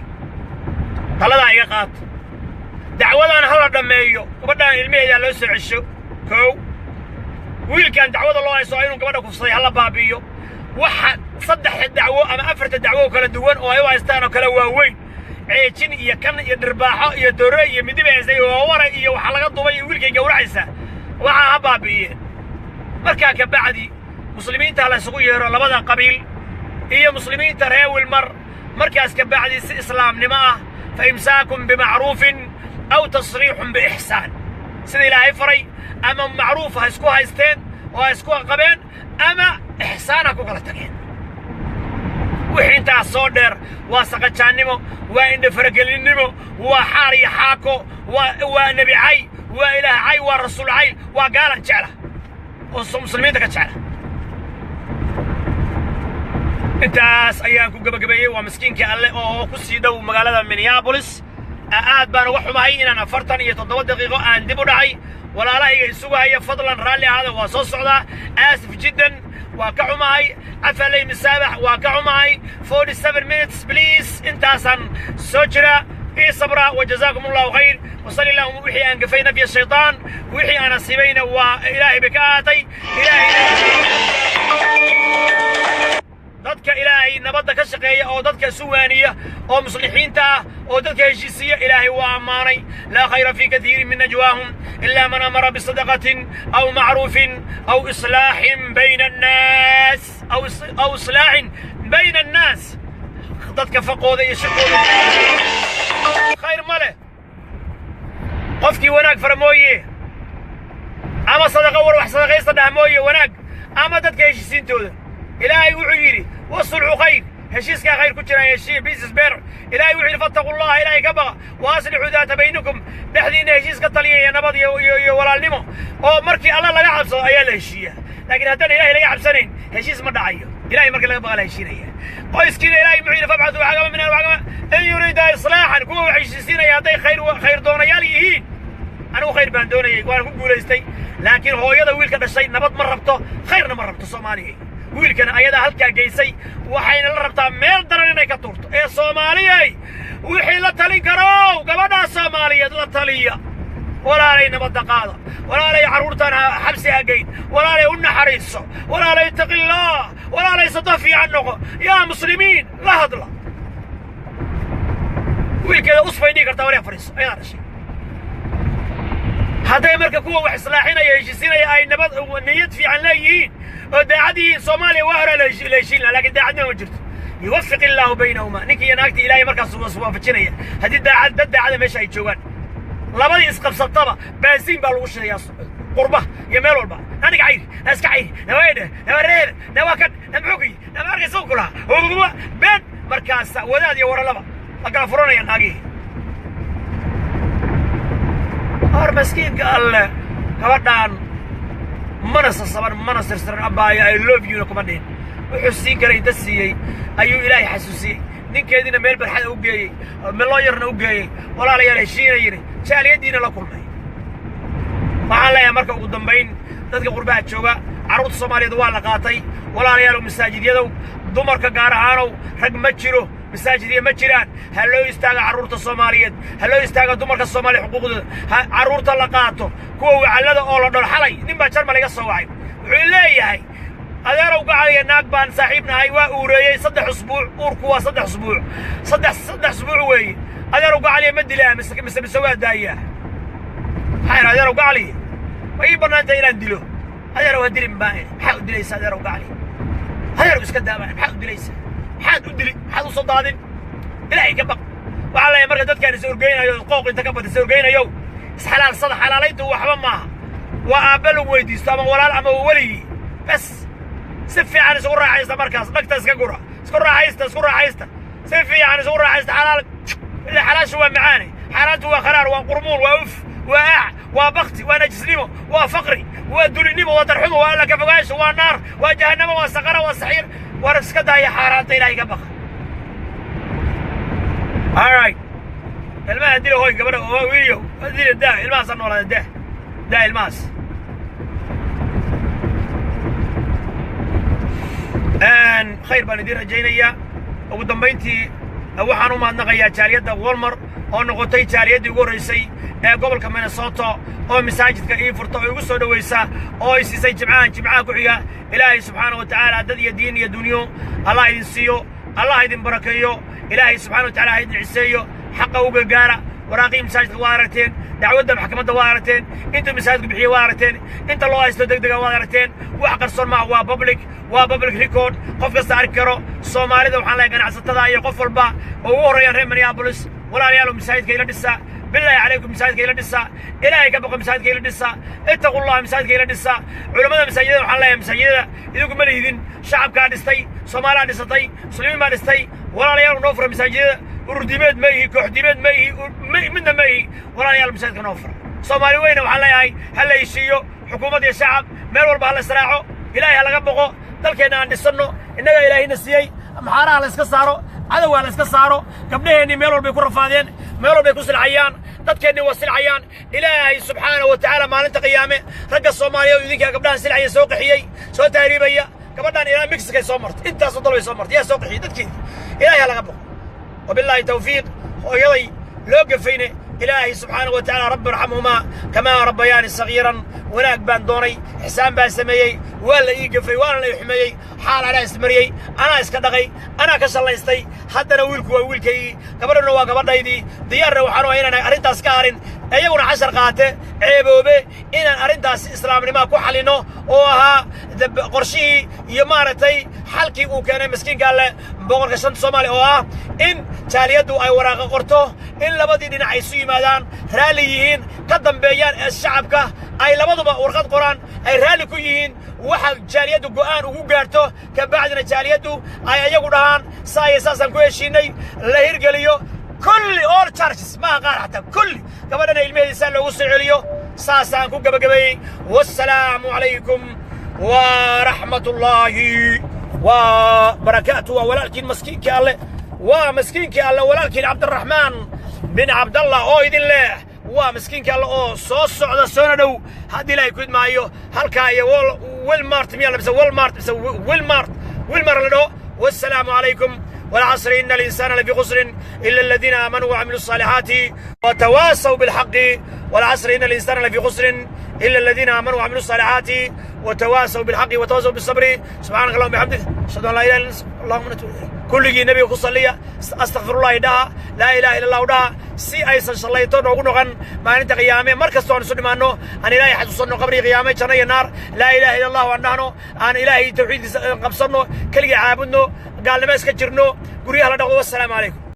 taladaa iga qaato. Dacwadan ha la dhammeeyo. Gabadhaan ilmaheedaa loo soo cesho. Kow, wiilkan dacwada loo hayso inuu gabadha kufsaday ha la baabi'iyo. Waxa saddexda dacwo ama afarta dacwo oo kala duwan oo ay u haystaan oo kala waaweyn, ceejin iyo kan iyo dhirbaaxo iyo dore iyo midib haysay oo wara iyo waxaa laga dubay iyo wiilkay gowracaysaa, waxaa ha baabi'iyeen. Markaa ka bacdi muslimiinta la isugu yeero, labada qabiil iyo muslimiinta reer Wilmar. Markaas ka bacdi si islaamnimo ah, fa imsaakun bimacruufin aw tasriixun biixsaan, sida Ilaahay faray, ama macruuf ha isku haysteen oo ha isku qabeen ama ixsaan ha ku kala tageen. Wixii intaas soo dheer waa saqajaannimo, waa indhafaragelinimo, waa xaar iyo xaako, waa nebi cay, waa ilaah cay, waa rasuul cay, waa gaalan jecla oo muslimiinta ka jecla. Intaas ayaan ku gebagabeeyey. Waa miskiinka Alle oo ku sii dhow magaalada Minneapolis. Aad baan uga xumahay inaan 47 daqiiqo aan dib u dhacay. Walaalahayga isugu haya, fadlan raalli ahaada, waa soo socdaa. Aasif jiddan, waa ka xumahay. Cafaley misaabax, waa ka xumahay. 47 minutes, please, intaasaan soo jira, ii sabra. Wajazaakum Allahu khayr wasali allahuma. Wixii aan gafay nafya shaytaan, wixii aan asiibayna waa Ilaahay bay ka ahaatay. Ilaahay dadka Ilaahay nabadda ka shaqeeya oo dadka isu waaniya oo muslixiinta ah oo dadka heshiisiiya, Ilaahay waa ammaanay: laa khayra fii kathiirin min najwaahum ilaa man amara bisadaqatin aw macruufin aw islaaxin bayna annaas, aw islaaxin bayna annaas. Dadka faqooda iyo shaqooda khayr ma leh qofkii wanaag fara mooye, ama sadaqa war wax sadaqaysta dhah mooye, wanaag ama dadka heshiisiintooda. Ilaahay wuxuu yidhi: wasulxu khayr, heshiiskaa khayr ku jira, heshiiya business beer. Ilaahay wuxuu yidhi: fattaqu Llaha, Ilaahay ka baqa, wa aslixuu daata baynikum, dhexdiinna heshiis ka taliya iyo nabad iyo walaalnimo. Oo markii Alla laga cabsado ayaa la heshiiyaa, laakiin haddaan Ilahay laga cabsanayn heshiis ma dhacayo. Ilahay markii laga baqa la heshiinaya. Qoyskiina Ilahay muxuu yidhi? Fabcatuu xakama min xakama in yuriida islaaxan. Kuwa wax heshiisiinaya hadday khayr doonayaal yihiin. Anigu khayr baan doonayay, waan ku guulaystay, laakiin hooyada wiilka dhashay nabad ma rabto, khayrna ma rabto. Soomaaliya wiilkana ayadaa halkaa geysay, waxayna la rabtaa meel daran inay ka tuurto. Ee Soomaaliyay, wixii la talin karow gabadhaa Soomaaliyeed la taliya. Walaalay, nabadda qaada. Walaalay, carruurtaan xabsi ha geyn. Walaalay, u naxariiso. Walaalay, ittaqillaah. Walaalay, sado fiican noqo. Yaa muslimiin, la hadla. Wiilkeeda usbay dhihi kartaa, waryaa fadhiiso, ayadaa dhashay. Hadday marka kuwa wax islaaxinaya, heshiisinaya ay nabad niyad fiican leeyihiin oo daacad yihiin, Soomaaliya waa horaa la heshiin laha, laakiin daacadnima ma jirto. Yuwafiq illaahu baynahuma, ninkii iyo naagtii Ilaahay markaas waafajinaya haddii daacad dad daacada meesha ay joogaan. Labadii isqabsataba baasiin baa lagu shidayaa qurba iyo meel walba. Aniga cayri na iska cayri nawaydhe nawareebe nawaa kan na muxuu ku yi nama arkaysa ku lahaa been. Markaasa wadaad iyo waralaba la kala furanaya naagihii. Hor maskiinka Alle gabadhaan mana sasaban, mana sirsiran. Abbaayo, I love you na kuma dhihin. Wuxuu siin karay inta siiyey ayuu Ilaahay xasuusiyey. Ninkeediina meel barxada u geeyey, looyarna u geeyey. Walaalayaal, heshiina yidhi, jaaliyaddiina la kulmay. Waxaan leeyahay marka ugu dambayn, dadka qurbaha jooga, carruurta Soomaaliyeed waa la qaatay. Walaalayaalow, masaajidyadow, dumarka gaar ahaanow, rag ma jiro. Masaajidya ma jiraan. Ha loo istaaga carruurta Soomaaliyeed, ha loo istaaga dumarka Soomaaliya xuquuqdooda, ha carruurta la qaato, kuwa wacallada oo la dhol. Xalay nin baa Jarmal iga soo wacay. Wuxuu leeyahay: "Adeerow gacaliya, naag baan saaxiib nahay, waa uureeyey 3 usbuuc. Uurku waa 3 usbuuc, 3 usbuuc weeye. Adeerow gacaliya, ma dilaa mise waa daayaa?" Maxaa idhi? "Adeerow gacaliya, ma ii bannaan tahay inaan dilo?" "Adeerow, ha dilin," baa idhi. "Maxaa u dilaysa, adeerow gacaliya? Adeerow, iska daa," baan. "Maxaad u dilaysaa? Maxaad u dili? Maxaad u soo daadin? Ilaahay ka baq." Waxaa leeyahay marka dadkaan is orgeynayo, qooq inta ka bada is orgeynayo, isxalaalsada. Xalaalayntu waxba maaha, waa aabbe lagu weydiisto ama walaal ama weligii bas. Si fiican isugu raaxaysta markaas, dhagta iska gura, isku raaxaysta, isku raaxaysta, si fiican isugu raaxaysta. Xalaal ila xalaashu waa macaane, xaaraantu waa kharaar, waa qurmuun, waa uf, waa aac, waa bakti, waa najisnimo, waa faqri, waa dulinimo, waa darxumo, waa alla ka fogaansho, waa naar, waa jahannamo, waa saqara, waa saxiir. War iska daaya xaaraanta, Ilaahay ka baqa. All right, ilmaha dila hoy, gabadha oo wiiliyow dila, daa ilmahaasa noolaada, daa, daa ilmahaas. Khayr baan idiin rajaynayaa. Ugu dambayntii waxaan u mahadnaqayaa jaaliyadda Willmar oo noqotay jaaliyaddii ugu horraysay ee gobolka Minnesota oo masaajidka ii furta oo igu soo dhowaysa oo ay siisay jimcahan, jimcaha ku xiga. Ilaahay subxaana wa tacaala dad iyo diin iyo dunyo Allah idin siiyo, Allah idin barakeeyo, Ilaahay subxana wa tacala ha idin ciseeyo, xaqa u gargaara. Waraaqihii masaajidka waa aragteen, dacwadda maxkamadda waa aragteen, intuu masaajidku bixiyey waa aragteen, inta loo haysto deg dega waad aragteen. Wax qarsoon maaha, waa public, waa public record, qof kasta arki karo. Soomaalida waxaan leeyahay, ganacsatada iyo qof walba oo ugu horreeyaan reer Minneapolis, walaalayaal, masaajidka ila dhisa. Bilaahi calaykum, masaajidka ila dhisa. Ilaahay ka boqo, masaajidka ila dhisa. Ittaqullah, masaajidka ila dhisa. Culammada masaajidada waxaan leeyahay, masaajidada idinku ma lihidin, shacabkaa dhistay, Soomaalaa dhisatay, muslimiin baa dhistay. Walaalayaal, noo fura masaajidada. Ururdiimeed ma ihi, kooxdiimeed ma ihi, midna ma ihi. Walaalayaal, masaajidka noo fura. Soomaali weyna waxaan leeyahay, ha la heshiiyo, xukuumad iyo shacab, meel walba ha la israaco, Ilaahay ha laga boqo, dalkeenna aan dhisanno, innagaa Ilaahayna siiyey. Maxaaraha la iska saaro, cadowga la iska saaro. Gabdhaheennii meel walbay ku rafaadeen, meel walbay ku silcayaan, dadkeennii waa silcayaan. Ilaahay subxaanahu wa tacaala maalinta qiyaame ragga Soomaaliya oo idinkaa gabdhahan silcaya, soo qaxiyey, soo tahriibaya, gabadhan ilaa Mexicay soo martay, intaasoo dal bay soo martay, yaa soo qaxiyey? Dadkeedii. Ilaahay ha laga boqo. Wabilaahi tawfiiq. Hooyaday loo gafayne, Ilaahay subxaanahu wa tacaala, rabbi irxamhumaa kamaa rabbayaani sagiiran. Wanaag baan doonay, ixsaan baan sameeyey, waa la ii gafay, waana la ii xumeeyey. Xaal anaa ismariyey, anaa iska dhaqay, anaa ka shallaystay. Haddana wiilku waa wiilkaygii, gabadhuna waa gabadhaydii. Diyaarna waxaan u inaan arrintaas ka harin, iyaguna cashar qaate, ceeboobe, inaan arrintaas islaamnimaa ku xalinno oo ahaa qorshihii iyo maaragtay xalkii uu keenay miskiinka Alle, boqorka shanta Soomaaliya, oo ah in jaaliyaddu ay waraaqa qorto, in labadii dhinac ay isu yimaadaan, raalli yihiin, ka dambeeyaan ee shacabka ay labaduba warqad qoraan, ay raalli ku yihiin waxa jaaliyaddu go'aan ugu gaarto. Ka bacdina jaaliyaddu ay iyagu dhahaan saa iyo saasaan ku heshiinay, la hirgeliyo kulli, all charges maaha qaar xataa, kulli gabadhana ilmaheedii saa loogu soo celiyo. Saasaan ku gabagabeeyey. Wassalaamu calaykum waraxmat ullaahi wa barakaatu. Waa walaalkiin maskiinkii Alle, waa maskiinkii Alle, walaalkiin Cabdiraxmaan bin Cabdallah oo idin leh. Waa miskiinka Alle oo soo socda, soona dhow haddii Ilaahay ku idmaayo, halkaa iyo Wilmart miyaa la mise Walmart mise Wilmart, Wilmar la dhaho. Wassalaamu calaykum. والعصر إن الإنسان لفي خسر إلا الذين آمنوا وعملوا الصالحات وتواصوا بالحق. والعصر إن الإنسان لفي خسر إلا الذين آمنوا وعملوا الصالحات وتواصوا بالحق وتواصوا بالصبر. سبحانك اللهم وبحمدك، أشهد أن لا إله إلا أنت، اللهم نتوب. Kulligii Nebiga ku salliya, astaqfirullahi dhaha, laa ilaha illa Allahu dhaha, si aysan shallayto noogu noqon maalinta qiyaame. Mar kastoo aan isu dhimaanno aan Ilaahay xasuusanno, qabriga, qiyaame, janno iyo naar. Laa ilaha illa Allahu aan dhahno, aan Ilaahay tawxiidkiisa qabsanno, keligii caabudno, gaalnimo iska jirno, guryaha la dhaqdo. Wassalaamu calaykum.